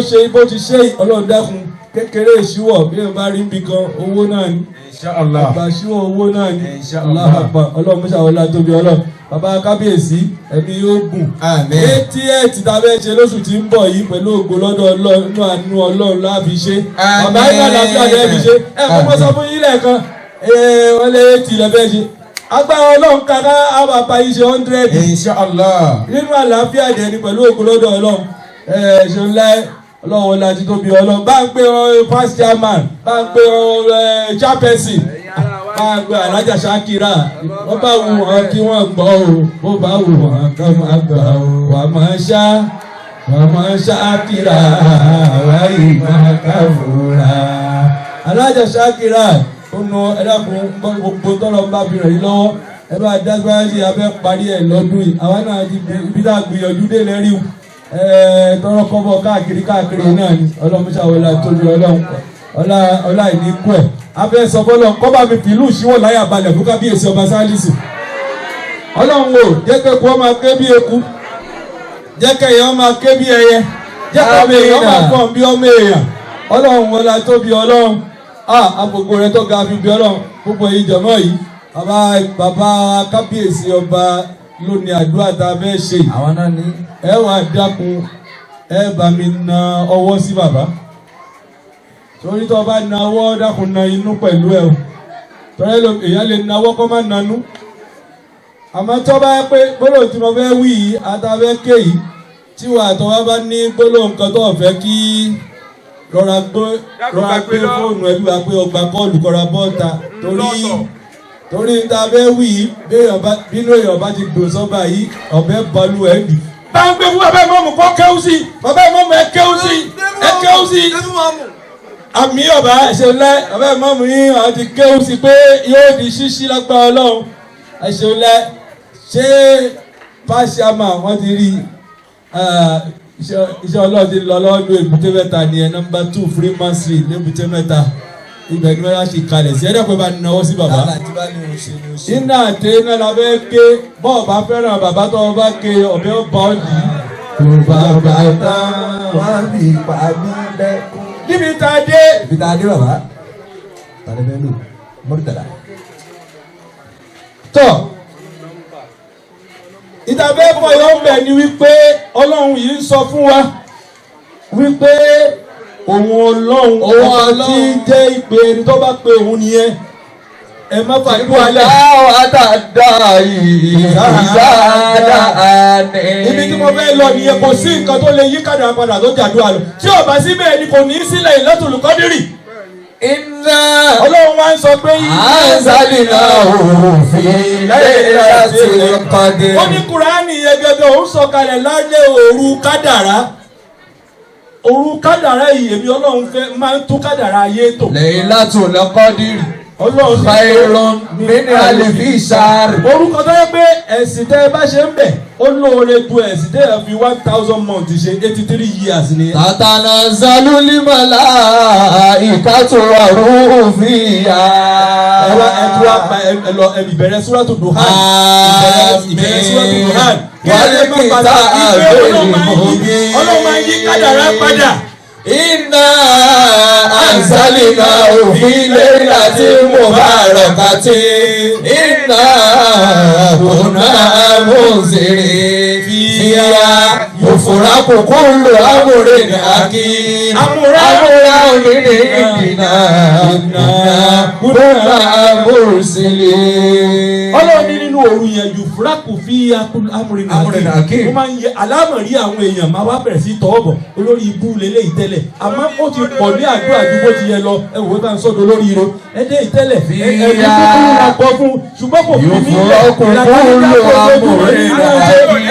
ṣe bó ti ṣe yìí, Ọlọ́run dákun kékeré ìṣíwọ̀ bí ẹ bá rí níbi kan owó náà ni إن شاء الله àgbà ṣíwọ́ owó náà ni. Insha Allah. Allahu Akbar. Ọlọ́run mọ́ṣá wọlé àtóbi Ọlọ́run bàbá kábíyèsí ẹ̀mí yóò gùn. آمين 88 tá a fẹ́ ṣe lóṣù tí ń bọ̀ yìí pẹ̀lú ògo lọ́dọ̀ Ọlọ́run inú àánú Ọlọ́run la fi ṣe. Àmín. Bàbá yìí àlàáfíà lẹ́ fi ṣe ẹ kọ́ mọ́ sọ fún yín lẹ́ẹ̀kan wọ́n lé 80 lẹ́ fẹ́ ṣe. Agbára Ọlọ́run kaná á bàbá yìí ṣe 100 إن شاء الله nínú àlàáfíà dẹ̀ ni pẹ̀lú ògo lọ́dọ̀ Ọlọ́run ṣe ńlá Ọlọ́run wọlé àti tóbi Ọlọ́run bá ń pè ọ past chairman bá ń pè ọ chairperson bá ń pè Alájà Ṣakira wọ́n bá wù wọ́n kí wọ́n gbọ́ o bó bá wù wọ́n kí wọ́n gbọ́ o wà máa ṣá wà máa Ṣakira wà yìí máa káfúrà. Alájà Ṣakira ó nu ẹ̀dàkùn gbogbo tọ́lọ́ ń bá fi ràn yín lọ́wọ́ ẹ bá dágbára sí abẹ́ parí ẹ̀ lọ́dún yìí àwa náà ti ibi tá a gbìyànjú dé lẹ́rí o tọrọ kọ́bọ̀ káàkiri káàkiri náà ni Ọlọ́run ṣàwọlá tóbi Ọlọ́run ọlá ìní kú ẹ̀ abẹ́ sọ fọlọ́ kọ́ bá mi fìlú ìṣíwọ̀ láyà balẹ̀ fún kábíyèsí ọba Sálísù. Ọlọ́run o jẹ́ kẹ́kọ̀ọ́ máa ké bí eku jẹ́ kẹ́yẹ máa ké bí ẹyẹ jẹ́ kọ́mọ èèyàn máa fọ́n bí ọmọ èèyàn Ọlọ́run wọlá tóbi Ọlọ́run àpòpò rẹ tó ga fi bí Ọlọ́run púpọ̀ yìí jọ̀mọ́ yìí bàbá kábíyèsí ọba lónìí àdúrà tá a fẹ́ ṣe yìí. Àwọn náà ní. Ẹ wà dákun ẹ bá mi na ọwọ́ sí bàbá torí tó bá na ọwọ́ dákun na inú pẹ̀lú ẹ o torí èèyàn lè na ọwọ́ kó má nanú àmọ́ tó bá pé gbólóhùn tí mo fẹ́ wí yìí àtàfẹ́ ké yìí tí wàá tó bá bá ní gbólóhùn kan tó fẹ́ kí rọra gbé fóònù ẹbí wa pé ọgbà kọ́ọ̀lù kọ́ra bọ́ọ̀ta torí tá a fẹ́ wí yìí bínú èèyàn bá ti dùn sọ́ba yìí ọ̀bẹ balu ẹ̀ dì. Bá ń gbé fún bàbá ìmọ̀ọ́mù kọ́ kéwú sí bàbá ìmọ̀ọ́mù ẹ kéwú sí ẹ kéwú sí. Àmì ọba ẹ̀ṣẹ̀ ńlá bàbá ìmọ̀ọ́mù yín àwọn ti kéwú sí pé yóò di ṣíṣí lágbára Ọlọ́run ẹ̀ṣẹ̀ ńlá ṣé fáṣíàmà wọ́n ti rí iṣẹ́ Ọlọ́run ti lọ lọ́wọ́ ní Èbúté Mẹ́ta ni ẹ̀ nọ́mbà 2 Freeman Street ní Èbúté Mẹ́ta ibẹ̀ ni wọ́n ṣe kalẹ̀ sí ẹ̀dá pé bá náwó sí bàbá. Iná àti iná la fẹ́ ké bọ́ọ̀ bá fẹ́ràn bàbá tó o bá ké ọ̀bẹ ọba ọ̀dì. Kò bàbá tán wọ́n fi pa mí lẹ́kún. Níbi tá a dé. Ibi tá a dé bàbá. Tàlẹ́ fẹ́ lò Mọ́rítàlá. Tọ́ ìtàbẹ́ fọyọ́ ń bẹ̀ ni wípé Ọlọ́run yìí ń sọ fún wa wípé òun Ọlọ́run ọba tí jẹ́ ìpè ẹni tó bá pe òun nìyẹn. Ẹ má fàdúrà lẹ̀. Ibi tí mo fẹ́ lọ nìyẹn, kò sí nǹkan tó lè yí kádàrá padà tó jàdúrà lọ. Tí ò bá sí bẹ́ẹ̀ ni kò ní í sílẹ̀ Lailatul Qadri. Iná Ọlọ́run wá ń sọ pé yí. anzalnahu fi laylatil qadr. Ó ní Kùránì yẹn gẹ́gẹ́ òun sọ̀kalẹ̀ lálẹ́ òru kádàrá. Òru kádàrá yìí èmi Ọlọ́run fẹ́ máa ń tún kádàrá ayé tò. Laylatul qadr Ọlọ́run ní- khayrun min alfi shahr. Orúkọ tó yẹ pé ẹ̀sìn tẹ́ ẹ bá ṣe ń bẹ̀ ó lóore ju ẹ̀sìn tẹ́ ẹ fi 1000 months ṣe, 83 years ni. Tatanazzalu l-malaikatu wa-ruhu fiha. Ẹ wá ẹ tún wá pa ẹ lọ ẹ ìbẹ̀rẹ̀ Súrátù Duhan. Ìbẹ̀rẹ̀ Súrátù Duhan. Kí ẹ lè má padà ìgbé Ọlọ́run máa ń yí kádàrá padà. Inna anzalnahu fi laylatin mubarakatin. Inna kunna munzirin. Fiha yufraqu kullu amrin hakim. Amran min indina. Inna kunna mursilin. Ọlọ́run ní nínú òru yẹn, yufraqu fiha kullu amrin Amrin hakim. hakim. Ó máa ń yẹ alámọ̀rí àwọn èèyàn máa wá bẹ̀rẹ̀ sí tọwọ́ bọ̀. Olórí ibú lélẹ́yìí tẹ́lẹ̀, àmọ́ ó ti pọ̀ ní àdúrà ju bó ti yẹ lọ. Ẹ wò ó bá ń sọ́dọ̀ lórí ire ẹdẹ ìtẹ́lẹ̀ ẹ̀mí kúkúrú la kọ fún, ṣùgbọ́n kò fi mí lẹ̀. Yufraqu kullu amrin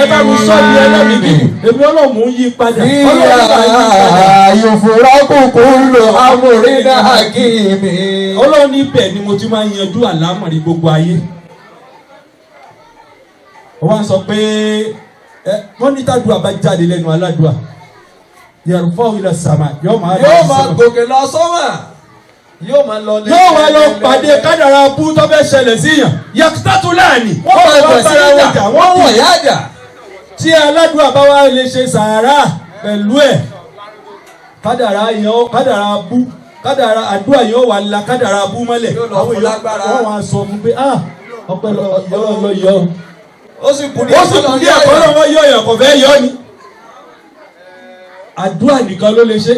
Ẹ bá mi sọ ní ẹlẹ́mìí gígùn, èmi Ọlọ́run ń yí padà. Ọlọ́run bá yí padà. Fiha yufraqu kullu amrin hakim. Ọlọ́run níbẹ̀ ni mo ti máa ń yanjú àlámọ̀rí gbogbo ayé. Wọ́n sọ pé ẹ wọ́n ní tàdúrà bá jáde lẹ́nu aládùá, yarfa'u ila sama, yóò máa lọ Yóò sí máa sánmà. gòkè lọ sọ́mà, yóò máa lọ lé. Yóò wá lọ pàdé kádàrá bú tó fẹ́ ṣẹlẹ̀ sí yàn yàtúntà láàní. Wọ́n máa wá bẹ̀ sí bára wọn ìjà, jà, wọ́n wọ́n wọ̀ yá jà. Tí aládùá bá wá lè ṣe sàárà pẹ̀lú ẹ̀, kádàrá yẹn kádàrá bú, kádàrá àdúrà yẹn ó wà la kádàrá bú mọ́lẹ̀. Yóò lọ Àwọn fún èèyàn lágbára. wọ́n wá sọ fún pé, ah, ọpẹ́ Ọlọ́run ló yọ ọ́. Ó sì kú ní Ó sì kú ní ẹ̀kọ́ náà, wọ́n yọ ọ̀yàn kò fẹ́ yọ ni. Àdúrà nìkan ló lè ṣe.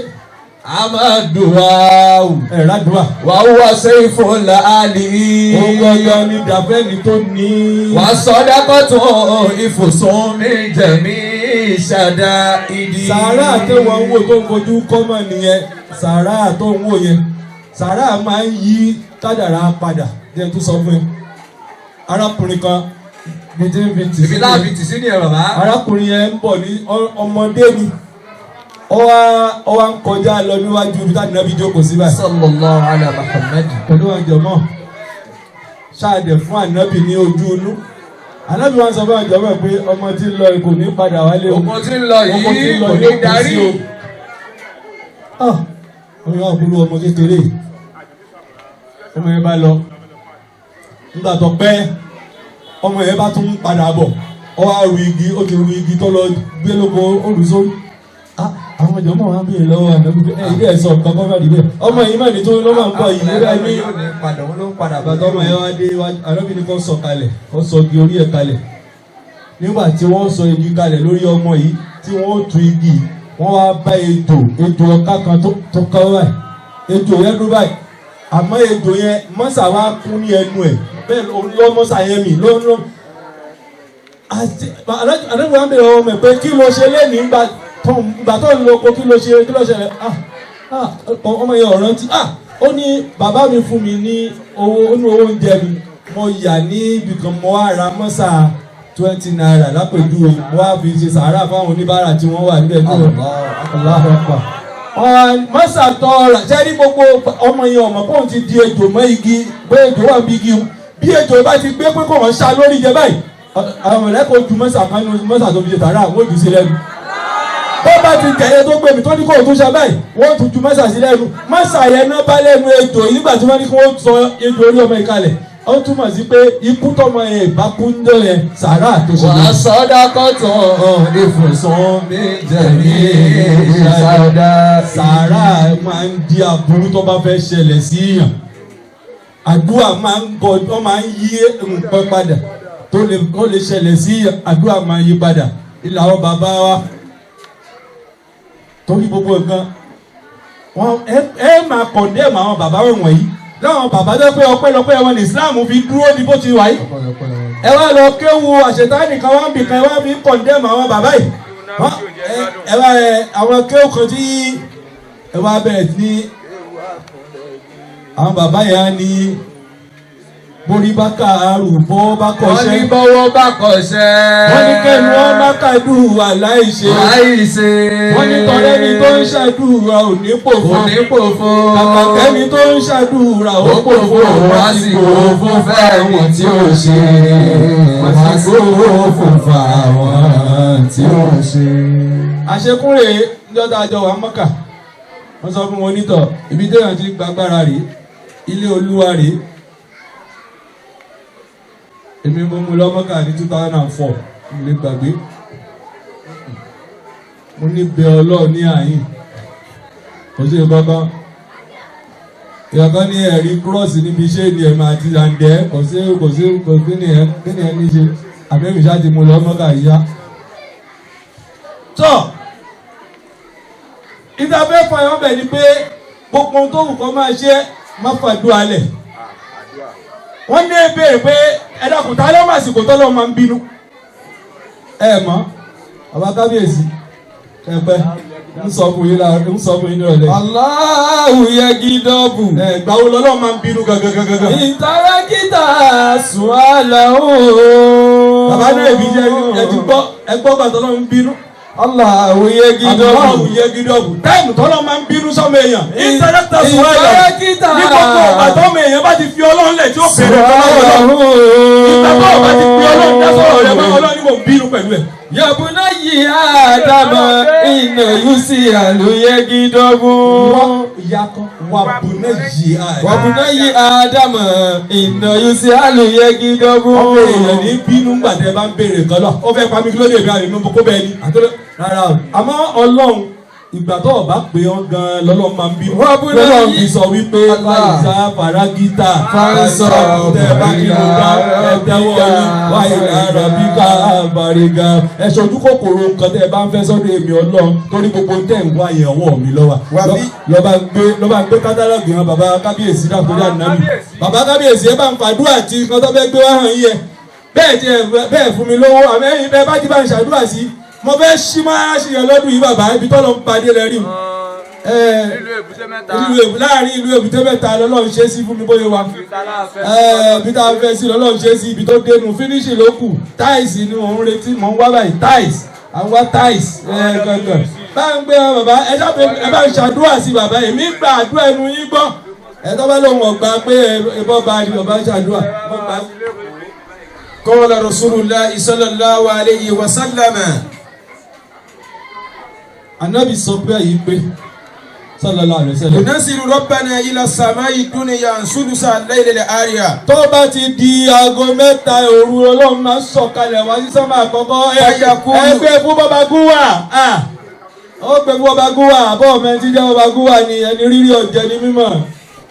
Amaduwawu. Ẹ̀rọ àdúrà. Wa huwa sayful ali. Òun gangan ni dàfẹ́ni tó ní. Wa sadaqatu ifsun min jami shada'idi. Sàárà tẹ̀wọ̀n ń wò tó ń fojú kọ́mọ̀ nìyẹn. Sàárà tó ń wò yẹn, sàárà máa ń yí kádàrá padà. Jẹ́ tó sọ fún ẹ, arákùnrin kan bíi tí ń fi tì Ibi sí láàbì tì sí ni ẹ bàbá. Arákùnrin yẹn ń bọ̀ ní ọmọdé ni, ó wá ń kọjá lọ níwájú ibi táwọn ìnáwó jókòó sí báyìí. Sallallahu ala Muhammad. Pẹ̀lú àjọmọ́ ṣáàdẹ̀ fún ànábì ní ojú inú, ànábì wọn sọ fún àjọmọ́ pé ọmọ tí ń lọ kò ní padà wálé o. Ògùn tí ń lọ Ọmọ tí yìí ń lọ kò ní yóò kú darí. sí o. Ah, ọmọ yẹn àbúrò ọmọ kékeré yìí. Ọmọ yẹn bá lọ nígbà tó pẹ́, ọmọ yẹn bá tún padà bọ̀, ó wá ru igi, ó ti ru igi tó lọ gbé lóko, ó rù sórí. Ah, àwọn jọmọ wa ń béèrè lọ́wọ́ ànábì pé ẹ ilé ẹ̀sọ́ nǹkan kọ́ fẹ́ẹ́ rí bẹ́ẹ̀, ọmọ yìí má ní tó ló máa ń bọ̀ yìí níbẹ̀ ní. Yóò ní padà, òun ló ń padà bọ̀. Bàtà ọmọ yẹn wá dé ànábì ní kó sọ kalẹ̀, kó sọ igi orí ẹ̀ kalẹ̀. Nígbà tí wọ́n sọ igi kalẹ̀ lórí ọmọ yìí, tí wọ́n tu igi, wọ́n wá bá ejò, ejò ọ̀ká kan tó kọ́ báyìí. Ejò yẹn dún báyìí, àmọ́ ejò yẹn mọ́sà wá kún ní ẹnu ẹ̀ bẹ́ẹ̀ ló mọ́sà yẹn mì ló ló. Àti àdébò wa ń bèrè ọmọ ẹ̀ pé kí ló ṣe lẹ́nìí ńgbà tó ń lo oko, kí ló ṣe, kí ló ṣẹlẹ̀? Ah ah, ọmọ yẹn ọ̀rọ̀ ti, ah, ó ní bàbá mi fún mi ní owó, ó ní owó oúnjẹ mi, mo yà ní ibìkan, mo wá ra mọ́sà ₦20 lápèjúwe, mo wá fi ṣe sàárà fáwọn oníbàárà tí wọ́n wà níbẹ̀ ní Allahu Akbar. Mọ́sà tọ́ra ṣe ní gbogbo ọmọ yẹn ọmọ kóun ti di ejò mọ́ igi pé ejò wà bí igi, bí ejò bá ti gbé pé kò wọ́n ṣá lórí jẹ báyìí, àwọn mọ̀lẹ́kọ̀ọ́ ju mọ́sà kan nínú mọ́sà tó fi ṣe sàárà, wọ́n jù sí lẹ́nu. Bó bá ti jẹ̀yẹ tó gbé mi tó ní kó o tún ṣe báyìí, wọ́n tún ju mọ́sà sí lẹ́nu. Mọ́sà yẹn náà bá lẹ́nu ejò yìí nígbà tí wọ́n ní kí wọ́n sọ ejò orí ọmọ ìkalẹ̀, ó túmọ̀ sí pé ikú tọmọ yẹn ìbá kú ń dọ̀ yẹn, sàárà tó ṣe Wa ní. sadaqatu ifsun min jami shada'idi. Sàárà máa ń di aburú tó bá fẹ́ ṣẹlẹ̀ sí yàn. Àdúrà máa ń kọ, ó máa ń yí nǹkan padà tó lè ṣẹlẹ̀ sí yàn, àdúrà máa ń yí padà. Ilà àwọn bàbá wa torí gbogbo nǹkan wọn ẹ máa kọ̀ndẹ́mù àwọn bàbá wọ̀nyí. Láwọn bàbá tó pé ọpẹ́lọpẹ́ wọn ní Islam fi dúró ní bó ti wà yìí. Ẹ wá lọ kéwu àṣetánì kan wá ń bì kan, ẹ wá fi ń condemn àwọn bàbá yìí. Ẹ wá ẹ àwọn kéwu kan tí ẹ wá bẹ̀rẹ̀ ní àwọn bàbá yẹn á ní borí bá kàárù bọ́ bá Wọ́n ní kọ́ṣẹ́. bọ́wọ́ bá kọ̀ṣẹ́. Wọ́n ní kẹ́nu wọn bá kàdúrà láìṣe. Láìṣe. Wọ́n ní tọ́lẹ́ni tó ń ṣàdúrà ò ní pòfo. Onípòfo. Kàkà kẹ́ni tó ń ṣàdúrà ó Ó pòfo wá sí òfò fẹ́ẹ̀wọ̀n tí ó ṣe. Wá sí òfò fáwọn tí ó ṣe. Àṣekúnrè níjọ́ tá a jọ wà Mọ́kà, wọ́n sọ fún wọn nítọ̀ ibi téèyàn ti gbàgbára rèé, ilé Olúwa rèé. Èmi mo mú lọ Mọ́kà ní 2004, mo lè gbàgbé. Mo ní bẹ Ọlọ́run ní àyìn, kò sí kankan ìyàtọ̀ ní ẹ̀rí kúrọ́ọ̀sì níbi iṣẹ́ ni ẹ̀mí àti àǹdẹ́ kò sí kò sí kò sí ní ẹ̀ kí ni ẹ̀ ní ṣe àbẹ́mi ṣáà ti mú lọ Mọ́kà yíyá. Tọ́ ìtàfẹ́ fàyọ̀ bẹ̀ ni pé gbogbo ohun tó wù kó máa ṣe má fàdúrà lẹ̀. Wọ́n ní béèrè pé ẹ dákun, ta ló mà sìkò tọ́lọ́ máa ń bínú. Ẹ mọ̀ bàbá kábíyèsí ẹ̀pẹ́ ń sọ fún yín lára, ń sọ fún yín nírọ̀lẹ́. Allahu yagidabu. Ẹ gbàwo lọ́lọ́ máa ń bínú gangan gangan. Ìtàràkìtà sùhálà ó. Bàbá náà èmi jẹ́ ẹ ti gbọ́, ẹ gbọ́ gbà tọ́lọ́ ń bínú. Allahu yagidabu. Allahu yagidabu. Táìmù tọ́lọ́ máa ń bínú sọ́mọ èèyàn. Ìtàràkìtà sùhálà. Ìtàràkìtà Ní gbogbo ọ̀gbà tọ́mọ èèyàn bá ti fi Ọlọ́run lẹ̀ tí ó bèrè tọ́lọ́wọ́ lọ. Ìgbà tó ọba ti fi Ọlọ́run dá sọ̀rọ̀ rẹ̀ mọ́, Ọlọ́run ni mò ń bínú pẹ̀lú ẹ̀. Yabuna yi Adama iná yusi aluyegidobu. Wà bùnà yìí àyè. Wabuna yi Adama iná yusi aluyegidobu. Ọmọ èèyàn ní bínú ńgbà tẹ́ bá ń béèrè kan lọ. Ó fẹ́ pa mí, kí ló dé ìbí àrùn kó bẹ́ẹ̀ ni. Àtọ́lẹ́ rárá o. Àmọ́ Ọlọ́run, ìgbà tó ọba pé ọ́ gan-an lọ́lọ́run máa ń bínú. Wabuna Lọ́lọ́run yi fi sọ wípé Allah. fàìsà faragita Fáńsọ̀ tẹ́ bá kí ló bá ẹ tẹ́wọ́ yín wáyé lára bíkà bàrìgà. Ẹ ṣojú kòkòrò nǹkan tẹ́ ẹ bá ń fẹ́ sọ́dọ̀ èmi Ọlọ́run, torí gbogbo tẹ́ ń wá yẹn ọwọ́ mi lọ́wọ́. Lọ́ba gbé lọ́ba gbé kátálọ́gì hàn bàbá kábíyèsí dàkúrẹ́ ànábì. Bàbá kábíyèsí, ẹ bá ń fàdúrà tí nǹkan tó fẹ́ gbé wá hàn yín yẹn. Bẹ́ẹ̀ tí ẹ bẹ́ẹ̀ fún mi lówó, àmọ́ ẹ̀yin bẹ́ẹ̀ bá ti bá ń ṣàdúrà sí, mo fẹ́ ṣí máa ṣe yẹn lọ́dún yìí. Bàbá, ibi tọ́lọ́ ń padé lẹ rí láàrin ìlú Èbúté Mẹ́ta lọ́lọ́run ṣe sí fún mi bóyá wa ibi tá a fẹ́ sí lọ́lọ́run ṣe sí, ibi tó dénú finish ló kù. Tiles ni mò ń retí, mò ń wá báyìí, tiles, à ń wá tiles gangan. Bá ń gbé wọn, bàbá, ẹ sábẹ́ ẹ bá ń ṣàdúrà sí bàbá. Èmi gba àdúrà ẹnu yín gbọ́. Ẹ tọ́ bá lóun ọ̀gbà pé ẹ bọ́ bá ní bàbá ṣàdúrà wọ́n gbà. قال رسول الله صلى الله عليه وسلم. Anabi sọ pé yìí pé sallallahu alaihi wasallam. ينزل ربنا إلى السماء الدنيا سدس الليل الآخر. Tó bá ti di aago 3 òru, Ọlọ́run máa ń sọ̀kalẹ̀ wá sí sánmà àkọ́kọ́. Fayakulu. Ẹgbẹ́ fún bàbá gúwà, ó gbé fún bàbá gúwà àbọ̀ ọmọ ẹni tí jẹ́ bàbá gúwà ni ẹni rírí ọ̀jẹ̀ ni mímọ̀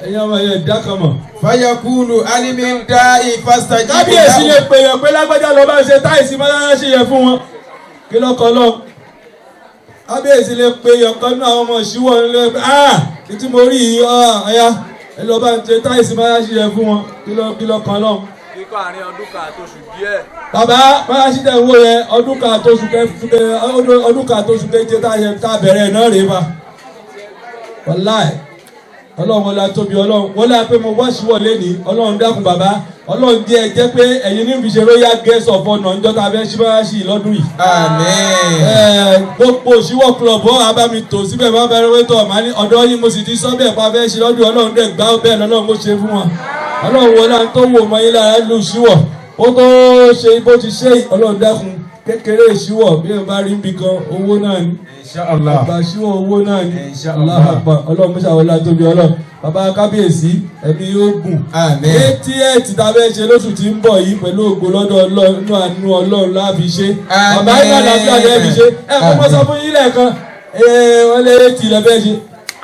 ẹ̀yin ọmọ yẹn dá kan mọ̀. فيقول هل من داع فاستجيب Kábíyèsí lè له. pè yàn pé lágbájá lọ bá ń ṣe tiles mọ́sálásí yẹn fún wọn, kí lọ́kọ lọ. Kábíyèsí lè pè yàn kan náà, àwọn ọmọ ìṣíwọ́ ńlẹ̀ pé ah títí mo rí yìí, ọ̀ya ẹ lọ bá ń ṣe tiles mọ́sálásí yẹn fún wọn, kí lọ́kọ lọ. Kíkọ́ àárín ọdún kan àtoṣù díẹ̀. Bàbá, mọ́sálásí tẹ̀ ń wò yẹn, ọdún kan àtoṣù keje tá a bẹ̀rẹ̀ náà rèé fa. Wàláì, Ọlọ́run wọlé atóbi Ọlọ́run wọlé pé mo wá síwọ̀ lẹ́ni. Ọlọ́run dákun, bàbá, Ọlọ́run díẹ̀ jẹ́ pé ẹ̀yin ní fi ṣe royal guest of honour níjọ́ tá a fẹ́ ṣí mọ́sálásí lọ́dún yìí. Àmín. Gbogbo òṣìwọ̀ club ọ̀ abámi tò síbẹ̀, máa bẹ̀rẹ̀ wẹ́tọ̀ màá ní ọ̀dọ́ yín, mo sì ti sọ bẹ́ẹ̀ pa fẹ́ ṣe lọ́dún. Ọlọ́run dẹ̀ gbá bẹ́ẹ̀ lọ́lọ́run ó ṣe fún wọn. Ọlọ́run wọlé tó wò mọ́ yín lára lu ìṣíwọ̀ ó tó ṣe bó ti ṣe. Ọlọ́run dákun, kékeré ìṣíwọ̀ bí ẹ bá rí níbi kan, owó náà ni. Inshallah. Bàbá, ṣíwọ́ owó náà ni. Inshallah. Allahu Akbar. Ọlọ́run mọ́ṣá wọlé àtóbi Ọlọ́run. Bàbá kábíyèsí, ẹ̀mí yóò gùn. Àmín. 88 tá a fẹ́ ṣe lóṣù tí ń bọ̀ yìí, pẹ̀lú ògo lọ́dọ̀ Ọlọ́run, inú àánú Ọlọ́run láàfi ṣe. Àmín. Bàbá yìí àlàáfíà lẹ́ẹ̀ fi ṣe. Ẹ kó mọ́ sọ fún yín lẹ́ẹ̀kan, wọ́n lé 80 lẹ́fẹ́ ṣe.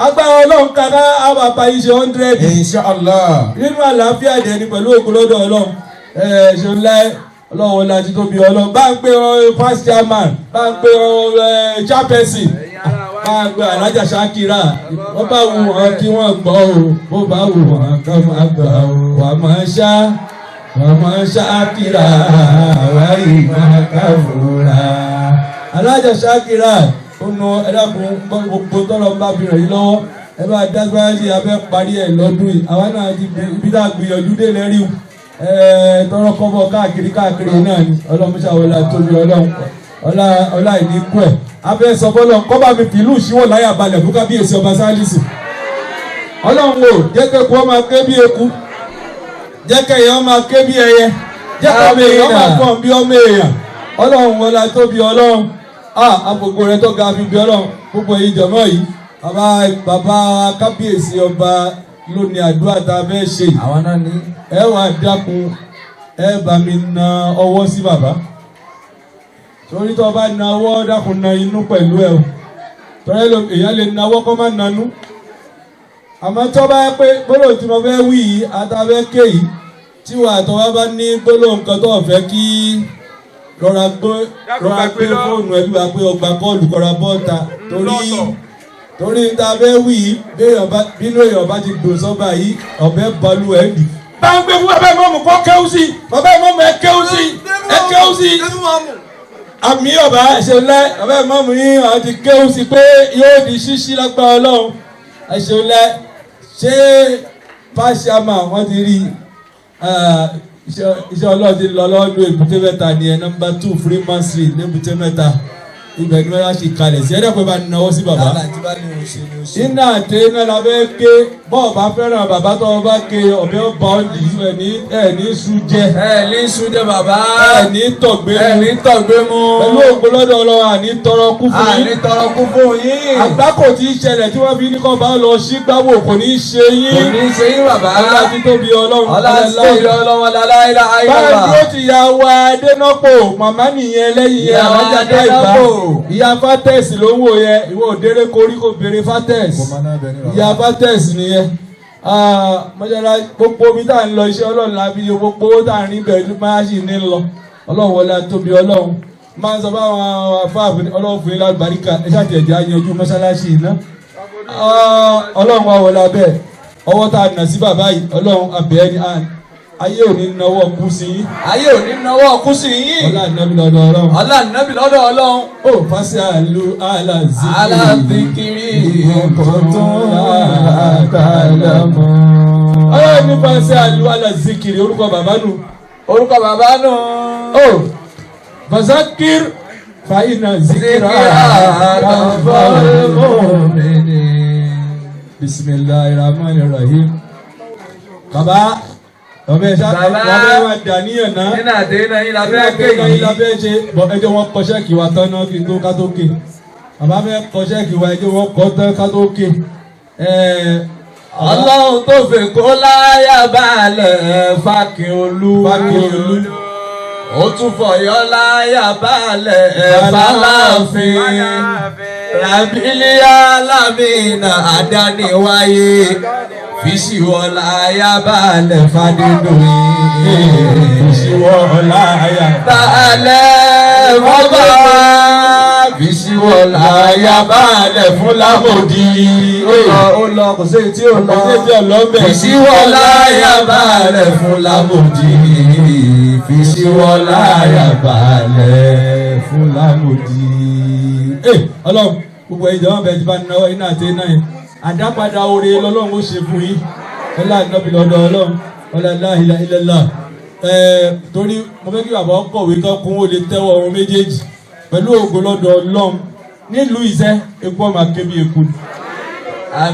Agbára Ọlọ́run kàkà àbàbà yìí ṣe 100 Inshallah. nínú àlàáfíà dẹ̀ ni pẹ̀lú ògo lọ́dọ̀ Ọlọ́run. Ẹ ṣeun láì Ọlọ́run wọlé àti tóbi Ọlọ́run. Bá ń pè ọ first chairman, bá ń pè ọ chairperson. Ẹ̀yin ará wa. Bá a gba Alájà Ṣakira, wọ́n bá wù wọ́n kí wọ́n gbọ́ o, bó bá wù wọ́n kán máa gbà o. Wà máa ṣá, wà máa Ṣakira, wà ìmọ̀ káfúrà. Alájà Ṣakira, ó nu ẹ̀dàkùn gbogbo tọ́lọ̀ ń bá fi ràn yín lọ́wọ́. Ẹ bá dágbára sí abẹ́ parí ẹ̀ lọ́dún yìí. Àwa náà ti ibi tá a gbìyànjú dé lẹ́rí o. Tọrọ kọ́bọ̀ káàkiri káàkiri náà ni ọlọ́run ṣàwọlá tóbi ọlọ́run ọlá ìní kú ẹ̀. Abẹ́ sọ fọlọ́ kọ́ bá mi fìlú ìṣíwọ̀ láyà balẹ̀ fún kábíyèsí ọba Sálísù. Ọlọ́run o jẹ́ kẹ́kọ̀ọ́ ọmọ ké bí eku, jẹ́ kẹ́yẹ ọmọ ké bí ẹyẹ, jẹ́ kọ́mọ èèyàn máa fọ̀n bí ọmọ èèyàn. Ọlọ́run wọlá tóbi ọlọ́run, àpòpò rẹ tó ga fi bí ọlọ́run púpọ̀ yìí jọ̀mọ́ yìí. Bàbá kábíyèsí ọba lónìí àdúrà tá a fẹ́ ṣe. Àwọn náà ní. Ẹ wá dákun, ẹ bá mi na ọwọ́ sí bàbá. Torí tó bá na ọwọ́ dákun na inú pẹ̀lú ẹ o. Torí èèyàn lè na ọwọ́ kó má nanú. Àmọ́ tó bá pé gbólóhùn tí mo fẹ́ wí yìí àtàfẹ́ ké yìí tí wàá tó bá bá ní gbólóhùn kan tó fẹ́ kí rọra gbé fóònù ẹbí wa pé ọgbà kọ́ọ̀lù kọ́ra bọ́ọ̀ta torí ta fẹ́ wí yìí bínú èèyàn bá ti dùn sọ́ba yìí ọ̀bẹ balu ẹ̀ dì. Bá ń gbé fún bàbá ìmọ̀ọ́mù kọ́ kéwú sí bàbá ìmọ̀ọ́mù ẹ kéwú sí ẹ kéwú sí. Àmì ọ̀bà ẹ̀ṣẹ̀ ńlá bàbá ìmọ̀ọ́mù yìí àwọn ti kéwú sí pé yóò di ṣíṣí lágbára Ọlọ́run ẹ̀ṣẹ̀ ńlá ṣé fáṣíàmà wọ́n ti rí iṣẹ́ Ọlọ́run ti lọ lọ́dún Èbúté Mẹ́ta ni ẹ̀ nọ́mbà 2 Freeman Street ní Èbúté Mẹ́ta. Ibẹ̀ ni wọ́n á ṣe kalẹ̀ sí ẹ̀dá pé bá náwó sí bàbá. Iná àti iná la fẹ́ ké bọ́ọ̀ bá fẹ́ràn bàbá tó bá ké ọ̀bẹ ọba ọ̀dì ẹ̀ ní sùn jẹ. Ẹ ní sùn jẹ bàbá. Ẹ ní tọ̀gbé mu. Ẹ ní tọ̀gbé mu. Pẹ̀lú ògo lọ́dọ̀ Ọlọ́run àní tọrọ kú fún yín. Àní tọrọ kú fún yín. Àgbákò tí í ṣẹlẹ̀ tí wọ́n fi ní kọ́ bá lọ sí gbáwò kò ní í ṣe yín. Kò ní í ṣe yín bàbá. Ọlá ti tóbi Ọlọ́run. Ọlá ti tóbi Ọlọ́run láláìlá ayélujára. Báyìí ó ti ya wa Adénọ́pò màmá nìyẹn lẹ́yìn yẹn Alájà Dáìbá. Ìyá Fátẹ́sì ló ń wò yẹn ìwọ òdèrè korí kò béèrè Fátẹ́sì. Ìyá Fátẹ́sì nìyẹn. Mọ́ṣálá gbogbo omi tá à ń lọ iṣẹ́ Ọlọ́run la fi gbogbo owó tá à ń rí bẹ̀rẹ̀ máa ṣì ní lọ. Ọlọ́run wọlé tóbi Ọlọ́run. Máa ń sọ fáwọn afáàfin Ọlọ́run fún yín lálùbáríkà ẹ ṣáà tiẹ̀ jẹ́ àyànjú mọ́ṣáláṣí iná. Ọlọ́run wa wọlé abẹ́ ọwọ́ tá a nà sí bàbá yìí Ọlọ́run abẹ́ ni ayé ò ní nawọ́ kú sí yín. Ayé ò ní nawọ́ kú sí yín. Ọlá nàbí lọ́dọ̀ Ọlọ́run. Ọlá nàbí lọ́dọ̀ Ọlọ́run. Ó fásí àlù aláàzíkiri. Aláàzíkiri kò tún àtàlámọ́. Ọlọ́run ní fásí àlù aláàzíkiri orúkọ bàbá nù. Orúkọ bàbá nù. Ó fàzákìr fàyínà zikira mọ́mìnì. Bismillahir rahmanir rahim. Bàbá ọbẹ̀ ọbẹ̀ wa dàníyàn náà. Nínú àdé iná yín la fẹ́ ké yìí. yìí. La fẹ́ ṣe bọ̀ ẹjọ́ wọn kọṣẹ́ kí wa tán náà kí n tó ká tó ké. Bàbá fẹ́ kọṣẹ́ kí wa ẹjọ́ wọn kọ́ tán ká tó ké. Ọlọ́run tó fi kó láyà balẹ̀ Fákíolú. Fákíolú. Ó tún fọyọ́ láyà balẹ̀ Fáláàfin. Ràbílíà lámìnà àdániwáyé. Fíṣíwọ́ láyà balẹ̀ Fádédòyìn. Fíṣíwọ́ láyà balẹ̀ fọ́bà. Fíṣíwọ́ láyà balẹ̀ fún Lámòdì. Ó lọ kò sí èyí tí ò lọ. Kò sí èyí tí ò lọ bẹ̀. Fíṣíwọ́ láyà balẹ̀ fún Lámòdì. Fíṣíwọ́ láyà balẹ̀ fún Lámòdì. Ọlọ́run gbogbo ìjọba bẹ̀rẹ̀ ti bá náwó iná àti iná yẹn. Àdápadà oore lọ́lọ́run ó ṣe fún yín. Ọlá ànábì lọ́dọ̀ Ọlọ́run. Ọlá la ilaha illallah. Torí mo fẹ́ kí bàbá kọ̀wé tán kún ó lè tẹ́wọ́ ohun méjèèjì pẹ̀lú ògo lọ́dọ̀ Ọlọ́run. Nílùú Ìṣẹ́ eku ọmọ ké bí eku ni.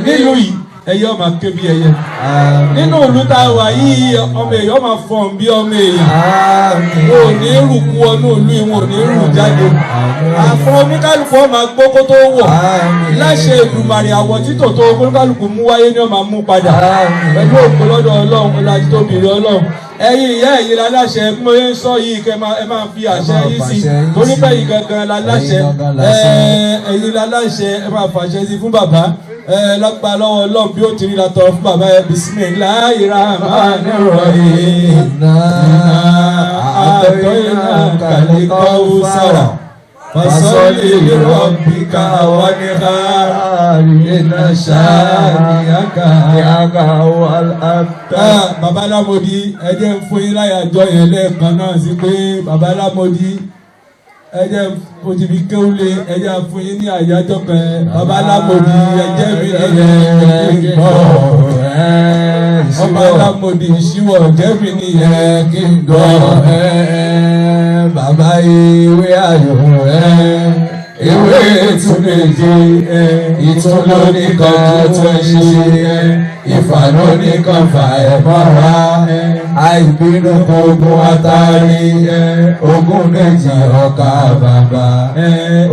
Nílùú yìí ẹyẹ ọmọ ké bí ẹyẹ. Nínú ìlú tá a wà yìí ọmọ èèyàn máa fọ̀n bí ọmọ èèyàn. Wọn ò ní rù kú ọnú ìlú yìí wọn ò ní rù jáde. Àfọ oníkálukú ọmọ gbó kó tó wọ̀. Láṣẹ Èdùmàrè àwọ̀ títò tó oníkálukú mú wáyé ni ọmọ mú padà. Pẹ̀lú ògo lọ́dọ̀ Ọlọ́run ọlá títóbi rẹ̀ Ọlọ́run. Ẹ̀yin ìyá ẹ̀yin láláṣẹ bí mo yẹn ń sọ yìí kẹ́ ẹ máa fi àṣẹ yín sí torí pé ẹ̀yin gangan láláṣẹ ẹ̀yin láláṣẹ ẹ máa fàṣẹ sí fún bàbá lágbà lọ́wọ́ Ọlọ́run bí ó ti rí la tọrọ fún bàbá yẹn bismillahir rahmanir rahim. Inna a'tainaka al-kawthar. Fasọ́lì rabbika wanhar inna shani'aka huwal abtar. Bàbá Lámòdì, ẹ jẹ́ ń fún yín láyàjọ́ yẹn lẹ́ẹ̀kan náà sí pé bàbá Lámòdì, ẹ jẹ́ mo ti fi kéwúlé, ẹ jẹ́ fún yín ní àyájọ́ kan. Bàbá Lámòdì, ẹ jẹ́ mi nìyẹn kí n gbọ́. Ọba Lámòdì ìṣíwọ̀ jẹ́ mi nìyẹn kí n gbọ́. Bàbá ewé ayò ewé tún méje, ìtún lóníkan tún ṣe, ìfà lóníkan fà ẹ̀ mọ́ra, àìbínú ogun atari, ogún méjì ọkà bàbà,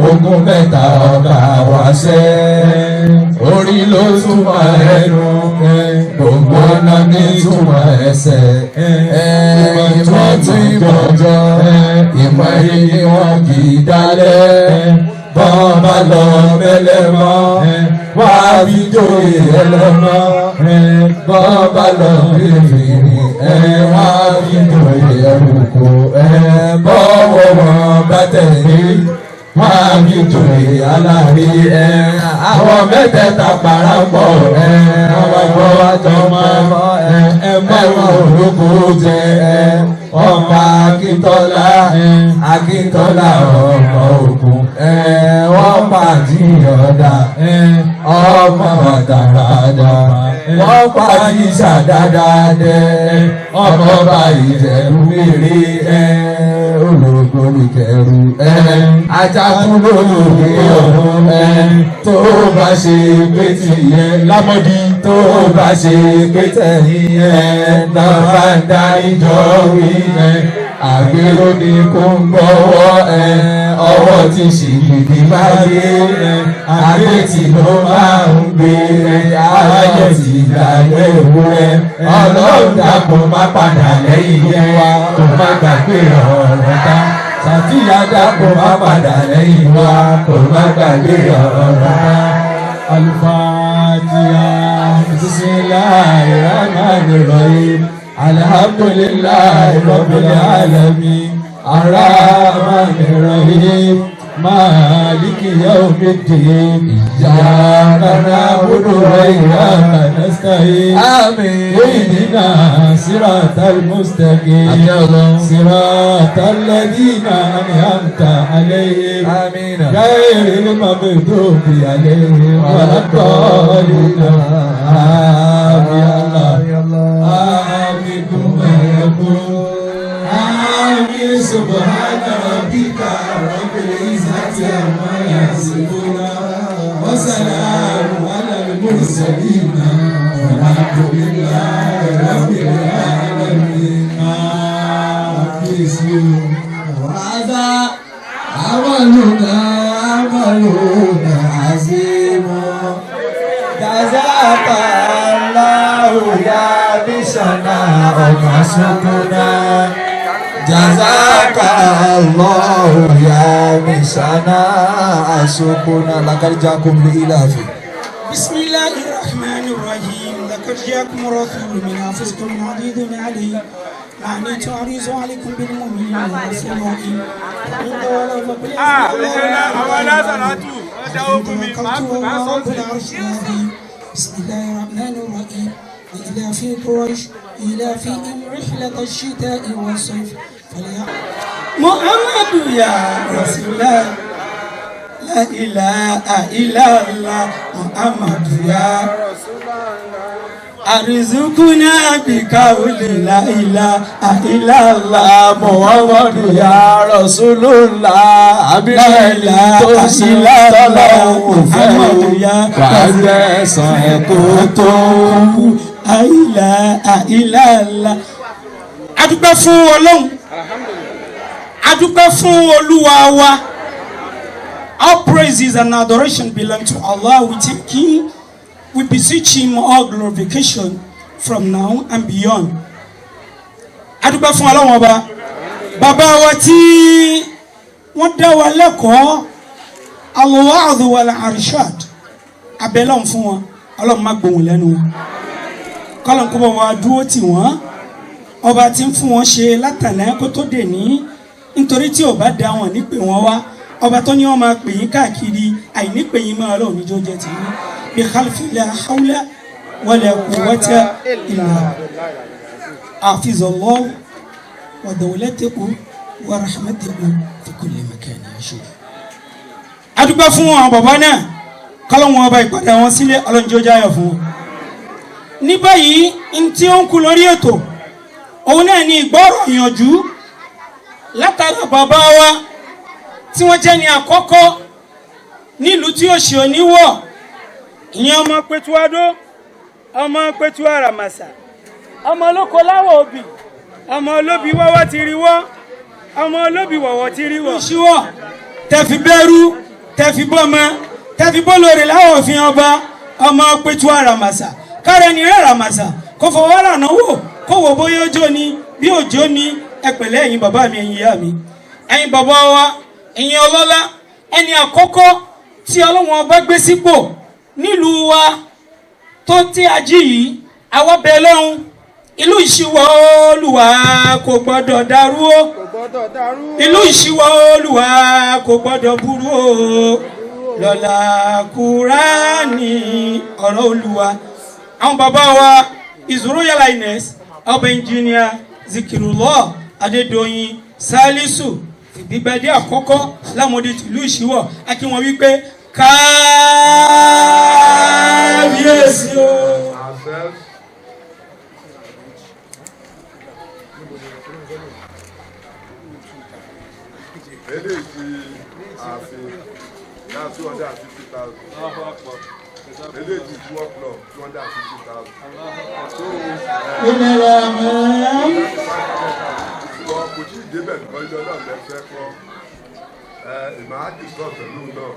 ogún mẹ́ta ọkà wáṣẹ́, orí ló túmọ̀ ẹnu, gbogbo ọ̀nà ní túmọ̀ ẹsẹ̀, ìmọ̀ tún ìmọ̀jọ, ìmọ̀ ẹni wọn kì í dálẹ̀, bọ́n bá lọ mẹ́lẹ́mọ́, wá fi jóye ẹlẹ́mọ́, bọ́n bá lọ fìfìrì, wá fi jóye ẹrùkù, bọ́wọ́ wọn bá tẹ̀lé, wá fi jóye alárí, àwọn mẹ́tẹ̀ẹ̀ta parapọ̀, àwọn gbọ́ àjọmọ́, ẹ̀mọ́ olóko jẹ, ọmọ Akíntọ́lá, Akíntọ́lá ọmọ ogun, wọ́n pàdíyọ̀dá, ọmọ àtàràdà, wọ́n pàdísà dáadáa, ọmọ báyìí jẹ̀rú mèrè, ológun ìkẹrù, ajakú lóde ọ̀run, tó bá ṣe pé tìyẹ Lámòdì, tó bá ṣe pé tẹ̀yìn ẹ̀ náà bá ń darí jọ wí ẹ̀, àgbérò ni kò ń gbọ́wọ́ ẹ̀, ọwọ́ tí ṣìgìdì bá gbé ẹ̀, àgbétì ló máa ń gbé ẹ̀, ayé ti gbàgbé ewúrẹ́, ọlọ́run dàpọ̀ má padà lẹ́yìn wa, kò má gbàgbé ọ̀rọ̀ ká. Sàtìyà dàpọ̀ má padà lẹ́yìn wa, kò má gbàgbé ọ̀rọ̀ ká. Al-Fatiha. Bismillahirrahmanirrahim. Alhamdulillahi Rabbil alamin. Arrahmanirrahim. Maliki yawmiddin. Iyyaka na'budu wa iyyaka nasta'in. Àmín. Ihdina siratal mustaqim. Siratal ladina an'amta alayhim. Àmín. غير المغضوب عليهم ولا الضالين. آمين الله. آمين كما يقول. آمين سبحان ربك رب العزة عما يصفون وسلام على المرسلين والحمد لله رب العالمين. آمين. وهذا عملنا عملنا عظيم جزاك الله يا بشنا ومسكنا جزاك الله يا بشنا أسكنا لقد جاءكم لإلاف. بسم الله الرحمن الرحيم. لقد جاءكم رسول من أنفسكم عزيز عليه ما عنتم حريص عليكم بالمؤمنين رؤوف رحيم. إن تولوا فقل Àwọn alásàlátù wọ́n dáwó fún mi, máa توكلت máa على sọ رب sí. العرش العظيم. بسم الله الرحمن الرحيم. إلى في قريش إلافهم رحلة الشتاء والصيف فليعبدوا محمد يا رسول الله لا إله إلا الله محمد يا أرزقنا بقول لا إله إلا الله Muhammadu ya Rasulullah abilẹ̀ tó ṣe tọ́lọ́hún fẹ́ o wà á gbẹ̀sán ẹ̀kọ́ tó kú. àìlà àìlà àlà. A dúpẹ́ fún Ọlọ́run, a dúpẹ́ fún Olúwa wa. All praises and adoration belong to Allah. We thank Him, we beseech Him all glorification from now and beyond. A dúpẹ́ fún Ọlọ́run ọba, bàbá wa tí wọ́n dá wa lẹ́kọ̀ọ́ al-wa'dh wal-irshad, abẹ́lọ́n fún wọn, Ọlọ́run má gbóhùn lẹ́nu wọn, kọ́lọ́n kó bá wa dúró tì wọ́n, ọba tí ń fún wọn ṣe látàná kó tó dè ní, nítorí tí ò bá da wọn nípè wọn wá. Ọba tó ní wọn máa pè yín káàkiri, àìní pè yín máa Ọlọ́run níjó jẹ́ tì yín. Bí khalfi la hawla wala quwwata illa hafizallahu wa dawlatahu wa rahmatahu fi kulli makan yashur. A dúpẹ́ fún àwọn bàbá náà, kọ́lọ́hún ọba ìpadà wọn sílé, ọlọ́njọ́ jáyọ̀ fún wọn. Ní báyìí, n tí ó ń kú lórí ètò òun náà ní ìgbọ́rọ̀ ìyànjú látara bàbá wa tí wọ́n jẹ́ ní àkọ́kọ́ nílùú tí ó ṣe oníwọ̀, ìyẹn ọmọ Pẹ̀tù Adó, ọmọ Pẹ̀tù Àràmàṣà, ọmọ olóko láwọ̀ òbí, ọmọ olóbi wọ́wọ́ ti rí wọ́, ọmọ olóbi wọ̀wọ́ ti rí wọ́. Ṣíwọ́ tẹ̀fí bẹ́rú, tẹ̀fí bọ́mọ, tẹ̀fí bọ́lórí láwọ̀ òfin ọba, ọmọ Pẹ̀tù Àràmàṣà, kára ẹni rẹ̀ Àràmàṣà kó fọwọ́ rànà wò, kó wò bóyá ọjọ́ ni bí òjò ni. Ẹ pẹ̀lẹ́ ẹ̀yin bàbá mi, ẹ̀yin ìyá mi, ẹ̀yin bàbá wa, ẹ̀yin ọlọ́lá, ẹni àkọ́kọ́ tí Ọlọ́run ọba gbé sípò nílùú wa tó tí a jí yìí, àwa bẹ̀ lọ́hùn. Ìlú Ìṣíwọ̀ Olúwa kò gbọ́dọ̀ dàrú o, ìlú Ìṣíwọ̀ Olúwa kò gbọ́dọ̀ burú o, lọ́lá Kúránì ọ̀rọ̀ Olúwa. Àwọn bàbá wa, His Royal Highness Ọba Engineer Zikirullah Adédoyin Salisu Ìgbígbadé àkọ́kọ́ lámòdì tìlú Ìṣíwọ̀, a kí wọn wípé kábíyèsí o. Ourselves. Eléyìí ti ààfin náà 250,000. Eléyìí ti Juwọ́ club 250,000. So kò tí ì débẹ̀ lọ́jọ́ náà lẹ́fẹ́ kọ́ ìmọ̀ á discuss pẹ̀lú náà.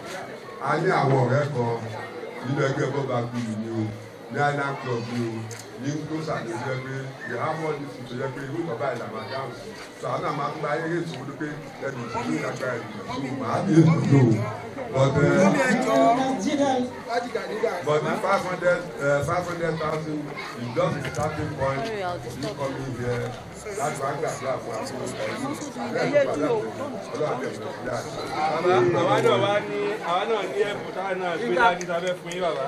A ní àwọn ọ̀rẹ́ kan nínú ẹgbẹ́ bọ́ba gbìyànjú ni o, ní Island Club ni o, ní Ngosa ló jẹ́ pé the harmony tó jẹ́ pé irú bàbá ìlànà dáhùn sí. So àwọn náà máa ń gba eré ìṣòwò ló pé ẹnu ìṣòwò ìlágbára ìgbà tó máa ní ètò tó but the 500,000 is just a starting point. You come in here láti wá gbàdúrà fún àwọn ọlọ́run àti ẹ̀sìn ìdá. Bàbá, àwa náà wá ní, àwa náà ní ẹ̀bùn táwa náà gbé dání sábẹ́ fún yín bàbá.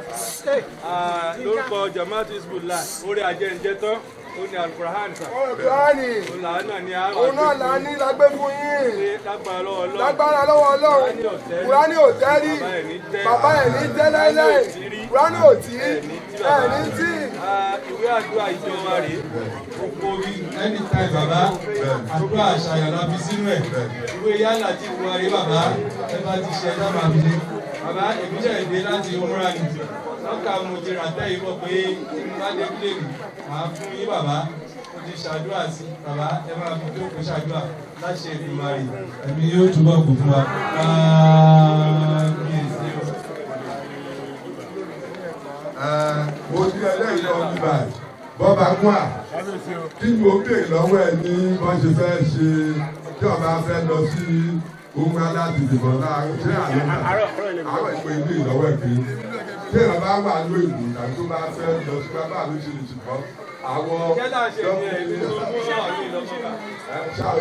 Lórúkọ Jamaat Hizbullah, orí ajẹ́njẹ́ tán, ó ní Alukur'an sà. Kùránì. Òun làá náà ní àwọn Òun náà là ní lágbé fún yín. Lágbára lọ́wọ́ Ọlọ́run. Lágbára lọ́wọ́ Ọlọ́run. Kùránì ò tẹ́rí. Bàbá ẹ̀ ní tẹ́ láíláí. Kùránì ò tí. Ẹ̀ ní tí. Ìwé àdúrà ìjọba rèé. Gbogbo bí anytime bàbá, àdúrà àṣàyàn la fi sínú ẹ̀. Ìwé yálà tí mo rí bàbá, ẹ bá ti ṣe dábàá mi ní. Bàbá, ìbílẹ̀ èdè láti múra nì. Lọ́kà mo ti rà tẹ́ ìbọ̀ pé tí mo bá dé pílẹ̀nì, màá fún yín bàbá. Mo ti ṣàdúrà sí bàbá, ẹ máa fi jókòó ṣàdúrà láṣẹ Èdùmàrè. Ẹ̀mí yóò túbọ̀ kù fún wa. Kábíyèsí o. Mo ní ẹlẹ́yìn náà ní báyìí. Bọ́ba Gúà, kí ni mo béèrè lọ́wọ́ ẹ ní wọ́n ṣe fẹ́ ṣe tí ọba fẹ́ lọ sí ohun aládìdìbò láàárọ̀ ṣé àlọ́ àwọn ìpè ilé ìlọ́wọ́ ẹ̀ pé tí ọba wà lóyìnbó tàbí tó bá fẹ́ lọ sí bàbá ló ṣe lè ṣùgbọ́n àwọn ṣáà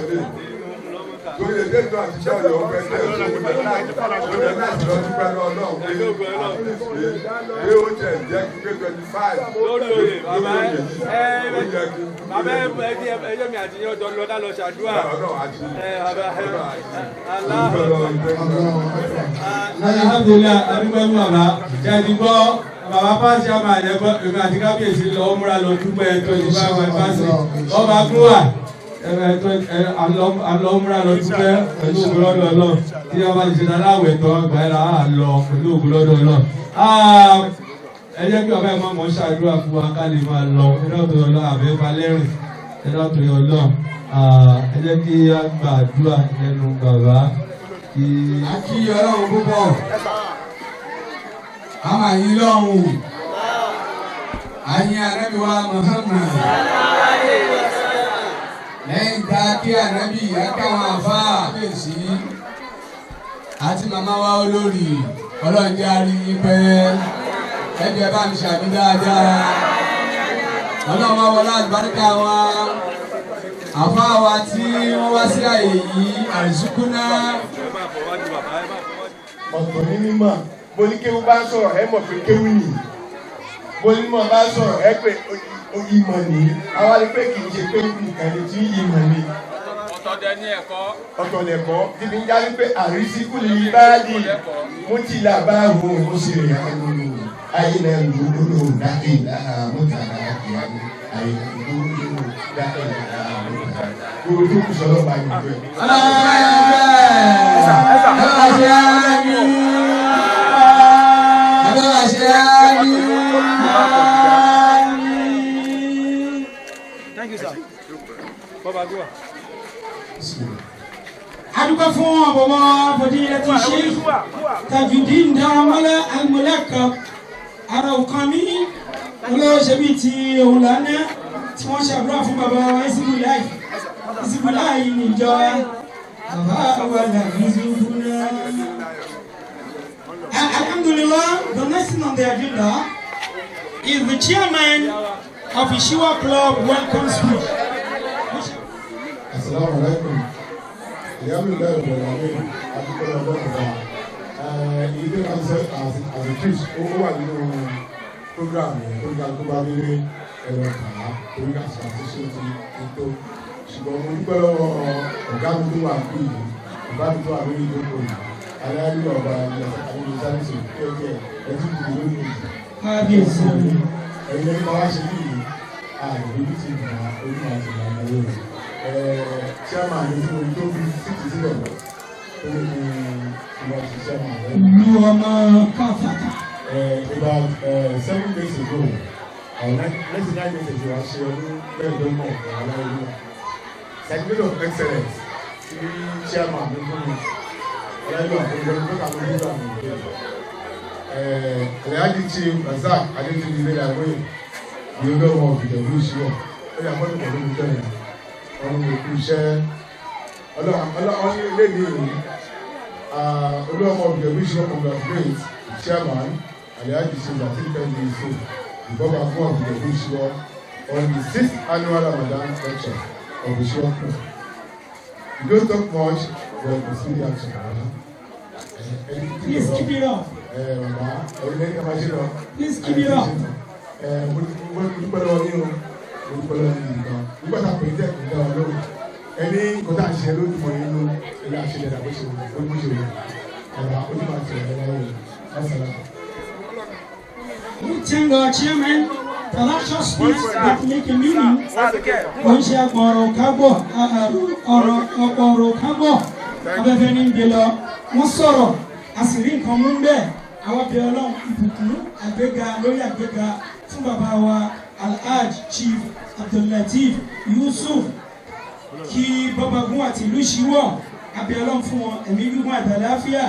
torí èdè náà ti ṣe ọ̀yọ́ ọ̀fẹ́ tẹ̀ ṣe ó láti lọ dúpẹ́ lọ́wọ́ Ọlọ́run pé pé ó jẹ́ jẹ́ kí pé 25 lórí oyè bàbá ẹ ó yẹ kí n bàbá ẹ ẹjọ́ mi àti yín ọjọ́ lọ ká lọ ṣàdúrà. Ọlọ́run àti Ẹ bàbá ẹ Alhamdulilayi, adúgbò fún bàbá jáde gbọ́ bàbá fásitì àmà àjẹkọ́ èmi àti kábíyèsí lọ múra lọ dúpẹ́ 25 anniversary ọba gúnwà àlọ́ múra lọ dúpẹ́ pẹ̀lú ògùn lọ́dọ̀ Ọlọ́run tí a bá ti ṣe aláwẹ̀ tán gbà ẹ́ la á lọ pẹ̀lú ògùn lọ́dọ̀ Ọlọ́run. Ẹ jẹ́ kí bàbá ẹ̀ máa mọ̀ ṣàdúrà fún wa ká lè máa lọ ẹ̀dá tó yọ lọ àbẹ́ falẹ́rìn ẹ̀dá tó yọ lọ. Ẹ jẹ́ kí a gbàdúrà lẹ́nu bàbá kí. A kí Ọlọ́run púpọ̀, a máa yín lọ́hùn, a yìn Ànábì wa Muhammad. Lẹ́yìn tá a kí Ànábì, a kí àwọn àfáà fèsì àti màmá wa olórí, Ọlọ́run jẹ́ a rí yín pẹ́, ẹbí ẹ bá mi ṣàmì dáadáa. Ọlọ́run wa wọlé àlùbáríkà wa, Àfáà wa tí wọ́n wá sí àyè yìí, àrísùkúná. Ọ̀tọ̀ ní mímọ̀. Bó ní kéwú bá ń sọ̀rọ̀, ẹ mọ̀ pé kéwú nì. Bó ní mọ̀ bá ń sọ̀rọ̀, ẹ pé ìmọ̀ nì. Àwa rí pé kì í ṣe pé nìkan ni tí ìmọ̀ ni. Ọ̀tọ̀ dẹ ní ẹ̀kọ́. Ọ̀tọ̀ lẹ̀kọ́ tí fi ń jáde pé àrísíkú lè bá di mútìlá bá wo ó sì rìn àlùlù ayé náà lù ú lò dáhìn mọ́tàlá ìyàwó ayé lù ú lò dáhìn mọ́tàlá gbogbo tó kù sọ́dọ̀ bá yẹn tó ẹ̀. Ẹ ṣe àmì. Ẹ ṣe àmì. Thank you, sir. Bọ́ba gbé wa. Adúgbò fún ọ̀bọ̀bọ̀ Fadilati Sheikh Tajudeen Daramola Al-Mulaqab ara òkan mi olóòṣè bíi ti òun lánàá tí wọ́n ṣàdúrà fún bàbá wa Isibulai Isibulai níjọ bàbá wa làbísùkúnà. Alhamdulillah, the next thing on the agenda is the chairman of Ishiwa Club Welcome Speech. Asalaamu alaikum. Alhamdulilayi rabbil alamin. Adúpẹ́ lọ́wọ́ ọba. Ilé náà sọ as a priest, ó wà nínú program yẹn, program tó bá délé ẹ̀rọ kàá torí àṣà àti ṣé ti ti tó. Ṣùgbọ́n mo dúpẹ́ lọ́wọ́ ọ̀gá mi tó wà bí yìí, ọ̀gá mi tó wà lórí ìjókòó yìí. Aláàlú ọba àlejò sáfìsì kẹ́kẹ́ ẹtú dìde lórí ìlú. Kábíyèsí. Ẹ̀yin ẹni máa wá ṣe bí yìí, àìlójú ti gbà ojú àti ìgbà lórí rẹ̀. Chairman mi tí mo tó fi síìtì sílẹ̀ tó ní ìwà ṣe chairman rẹ̀. Ìlú ọmọ káfàtà. About 7 days ago, or 99 days ago, a ṣe ọdún mẹ́ẹ̀ẹ́dọ́gbọ̀n ọ̀gá aláìlú. Certificate of excellence tí chairman mi fún mi, aláìlú àfọwọ́n tó kà mí nígbà mi. Alhaji Chief Razak Adetunji Lelaboye, the olú ọmọ Ìjẹ̀bú Ìṣíwọ̀, ó yà fọ́tò pẹ̀lú mi jọ̀yìn ọ̀run òkú iṣẹ́ ọlọ́run léde yìí. Olúwọmọ Ìjẹ̀bú Ìṣíwọ̀ congratulate chairman Alhaji Chief Lateef Kẹ́hìndé Yusuf, the Bọ́ba fún Ìjẹ̀bú Ìṣíwọ̀, on the sixth annual Ramadan lecture of Ishiwa Club. You don't talk much, but you see the action. Please keep it up. Bàbá ẹ̀yin lẹ́yìn ká máa ṣe lọ. Please keep it up. Mo dúpẹ́ lọ́wọ́ yín o, mo dúpẹ́ lọ́wọ́ yín gan. Nígbà tá a pè é tẹ̀ kò dá wa lóhùn. Ẹni nǹkan tá à ń ṣe lójúmọ́ nínú ilé àṣẹlẹ̀ dà bó ṣe wù bó ṣe wù. Bàbá ó ní máa tẹ̀ ẹ́ láyé o. Asalaam. We thank our chairman for that short speech that make a meaning. Kò ń ṣe ọ̀rọ̀ kágbọ̀ ọ̀rọ̀ ọ̀rọ̀ kágbọ̀ abẹ́fẹ́ ní gbé lọ. Wọ́n sọ̀rọ̀ a sì rí nǹkan mú bẹ́ẹ̀. Àwọn bẹ̀ Ọlọ́run ìbùkún àgbéga lórí àgbéga fún bàbá wa Alhaj Chief Abdullateef Yusuf kí Bọ́bagún àti ìlú Ìṣíwọ̀ abẹ́ Ọlọ́run fún wọn ẹ̀mí gígùn àtàláfíà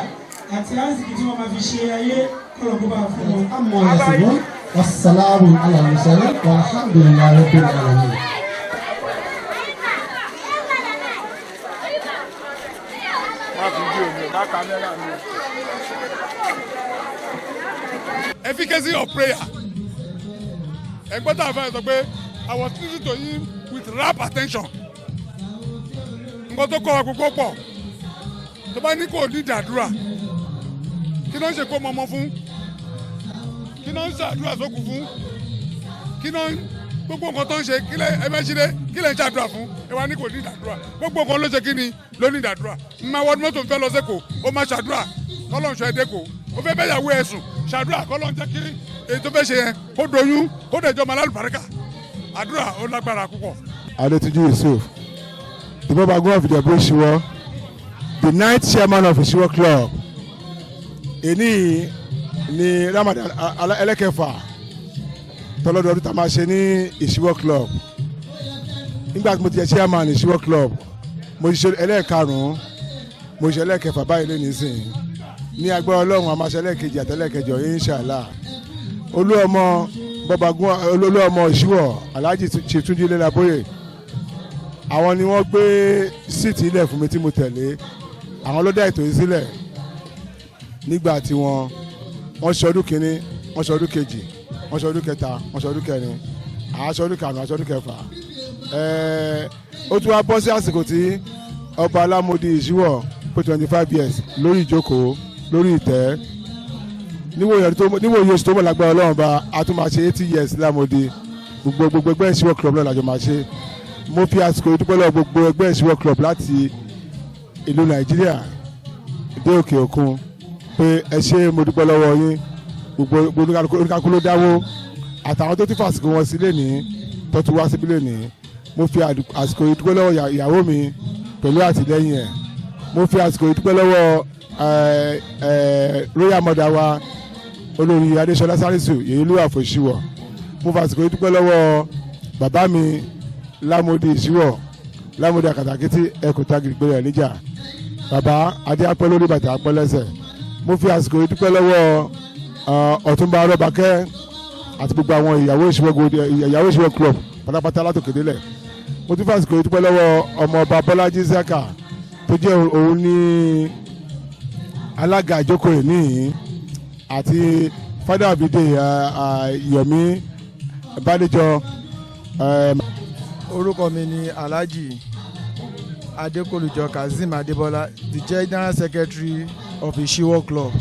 àti àsìkò tí wọ́n máa fi ṣe ayé kọ́lọ̀ kó bá fún wọn. أما يصفون والسلام على المرسلين والحمد لله رب العالمين. Efficacy of prayer. Ẹgbẹ́ tá a fẹ́ sọ pé I was listening to him with rapt attention. Nǹkan tó kọ́ wa gbogbo pọ̀. Tó bá ní kò ní ìdàdúrà, kí ló ń ṣe kó mọ ọmọ fún? Kí ló ń ṣàdúrà sókun fún? Kí ló ń gbogbo nǹkan tó ń ṣe kí lẹ ẹ fẹ́ ṣe dé kí lẹ ń ṣàdúrà fún? Ẹ wá ní kò ní ìdàdúrà. Gbogbo nǹkan ló ṣe kí ni ló ní ìdàdúrà. Máa wọ mọ́tò fẹ́ lọ sẹ́kọ̀ọ́, ó máa ṣàdúrà kọ́lọ́n ṣọ ẹ dẹ́kọ̀ọ́. Ó fẹ́ bẹ́yàwó ẹ̀ sùn, ṣàdúrà kọ́lọ́n jẹ́ kí èyí tó fẹ́ ṣe yẹn kó doyún kó dẹjọ́ máa lálùbáríkà. Àdúrà ó lágbára púpọ̀. Adetunji Yusuf, the Bọ́bagún of Ìjẹ̀bú Ìṣíwọ̀, the ninth chairman of Ishiwo Club. Èní ni Ramadan ẹlẹ́kẹfà tọlọ́dọọdún tá a máa ṣe ní Ishiwo Club. Nígbà tí mo ti jẹ chairman Ishiwo Club, mo ti ṣe ẹlẹ́ẹ̀karùn-ún, mo ṣe ẹlẹ́ẹ̀kẹfà báyìí lé nísìnyí. Ní agbára Ọlọ́run a máa ṣe ẹlẹ́ẹ̀kejì àtẹlẹ́ẹ̀kẹjọ inshallah. Olú ọmọ Bọ́bagún, olú ọmọ Ìṣíwọ̀, Alhaji Chief Túnjí Lélabóyè, àwọn ni wọ́n gbé síìtì ilẹ̀ fún mi tí mo tẹ̀lé. Àwọn ló dá ètò yìí sílẹ̀ nígbà tí wọ́n ṣe ọdún kìíní, wọ́n ṣe ọdún kejì, wọ́n ṣe ọdún kẹta, wọ́n ṣe ọdún kẹrin, àá ṣe ọdún karùn-ún, àá ṣe ọdún kẹfà. Ó tún wá bọ́ sí àsìkò tí ọba Alámòdì Ìṣíwọ̀ pé 25 years lórí ìjókòó, lórí ìtẹ́. Níwòye oṣù tó mọ̀, lágbára Ọlọ́run bá a tún máa ṣe 80 years Lámòdì. Gbogbo ẹgbẹ́ Ìṣíwọ̀ Club náà lájọ máa ṣe. Mo fi àsìkò ìdúpẹ́ lọ́wọ́ gbogbo ẹgbẹ́ Ìṣíwọ̀ Club láti ìlú Nàìjíríà dé òkè òkun pé ẹ ṣé, mo dúpẹ́ lọ́wọ́ yín. Gbogbo oníkálukú ló dáwó, àtàwọn tó ti fàsìkò wọn sílé ní tó tún wá síbí lé ní. Mo fi àsìkò ìdúpẹ́ lọ́wọ́ ìyàwó mi pẹ̀lú àtìlẹ́yìn ẹ̀. Mo fi àsìkò ìdúpẹ́ lọ́wọ́ royal mother wa, Olórí Adéṣọlá Sálísù Yèyélúwà Fòṣìwọ̀. Mo fi àsìkò ìdúpẹ́ lọ́wọ́ bàbá mi Lámòdì Ìṣíwọ̀, Lámòdì Àkàtàkìtì ẹkùn tagìrì rẹ̀ níjà. Bàbá, adé apẹ́ lórí, bàtà apẹ́ lẹ́sẹ̀. Mo fi àsìkò ìdúpẹ́ lọ́wọ́ Ọ̀túnba Arọ́bakẹ́ àti gbogbo àwọn ìyàwó Ìṣíwọ̀ Club pátápátá látòkè délẹ̀. Mo tún fi àsìkò ìdúpẹ́ lọ́wọ́ ọmọọba Bọ́lájí Zaka tó jẹ́ òun ní alága ìjókòó yìí níyìn, àti father abide Yomi Bádéjọ. Orúkọ mi ni Alhaji Adékòlùjọ Kazeem Adébọlá, the general secretary of Ishiwo Club.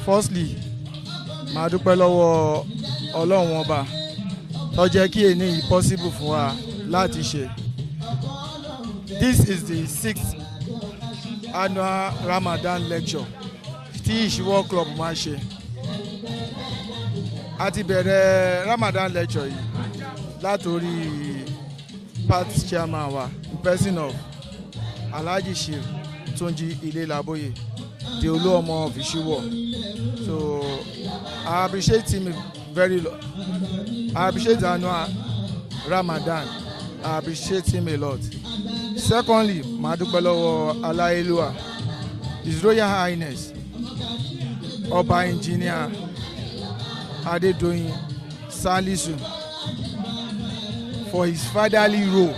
Firstly, màá dúpẹ́ lọ́wọ́ Ọlọ́run Ọba tó jẹ́ kí èyí yìí possible fún wa láti ṣe. This is the sixth annual Ramadan lecture tí Ishiwo Club máa ṣe. A ti bẹ̀rẹ̀ Ramadan lecture yìí látòrí past chairman wa in person of Alhaji Chief Túnjí Ilelaboye, the Olúọmọ of Ishiwo. So I appreciate him very lo I appreciate the annual Ramadan. I appreciate him a lot. Secondly, màá dúpẹ́ lọ́wọ́ Aláyélúwà, His Royal Highness Ọba Engineer Adédoyin Salisu, for his fatherly role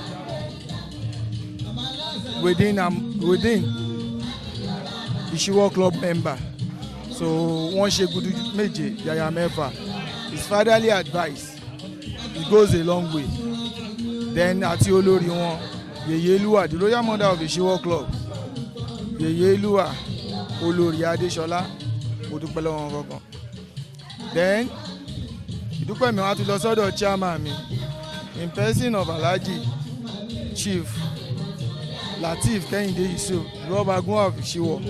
within Ishiwo Club member. So wọ́n ṣe gudu méje yàyà mẹ́fà. His fatherly advice, it goes a long way. Then àti olórí wọn, Yèyélúwà, the royal mother of Ishiwo Club, Yèyélúwà Olórí Adéṣọlá, mo dúpẹ́ lọ́wọ́ wọn kankan. Then ìdúpẹ́ mi wá tún lọ sọ́dọ̀ chairman mi in person of Alhaji Chief Lateef Kehinde Yusuf Rọ́bàgún of Ishiwo.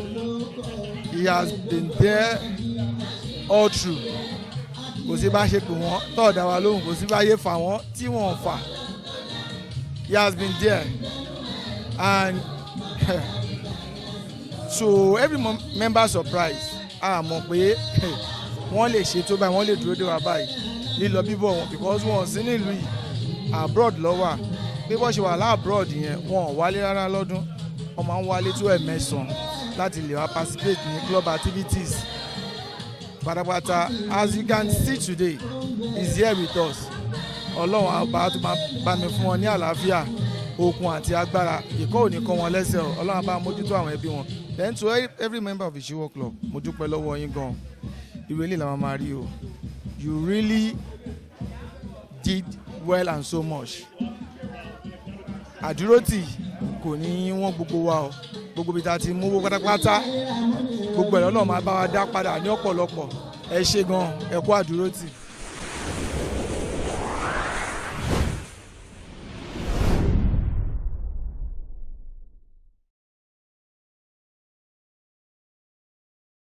He has been there all through. Kò sí bá ṣe pè wọ́n tọ́ọ̀dá wa lóhùn, kò sí bá yé fà wọ́n tí wọ́n fà. He has been there, and so every member surprise. A mọ̀ pé wọ́n lè ṣe tó báyìí, wọ́n lè dúró dé wa báyìí, lílọ bíbọ̀ wọn, because wọn ò sí nílùú yìí, abroad ló wà. Bí wọ́n ṣe wà láabroad yẹn, wọn ò wálé rárá lọ́dún. Wọ́n máa ń wálé tó ẹ̀mẹ́sàn-án láti lè wá participate ní club activities pátápátá. As you can see today, he is here with us. Ọlọ́run àbá tó máa bá mi fún wọn ní àlàáfíà, okun àti agbára. Ìkọ́ ò ní kọ́ wọn lẹ́sẹ̀ o. Ọlọ́run bá mójútó àwọn ẹbí wọn. Then to every member of Ishiwo Club, mo dúpẹ́ lọ́wọ́ yín gan. Irú eléyìí làwọn máa rí o. You really did well and so much. Àdúrótì kò ní wọ́n gbogbo wa o. Gbogbo ibi tá a ti mówó pátápátá, gbogbo ẹ̀rọ náà máa bá wa dá padà ní ọ̀pọ̀lọpọ̀. Ẹ ṣé gan, ẹ kú àdúrótì.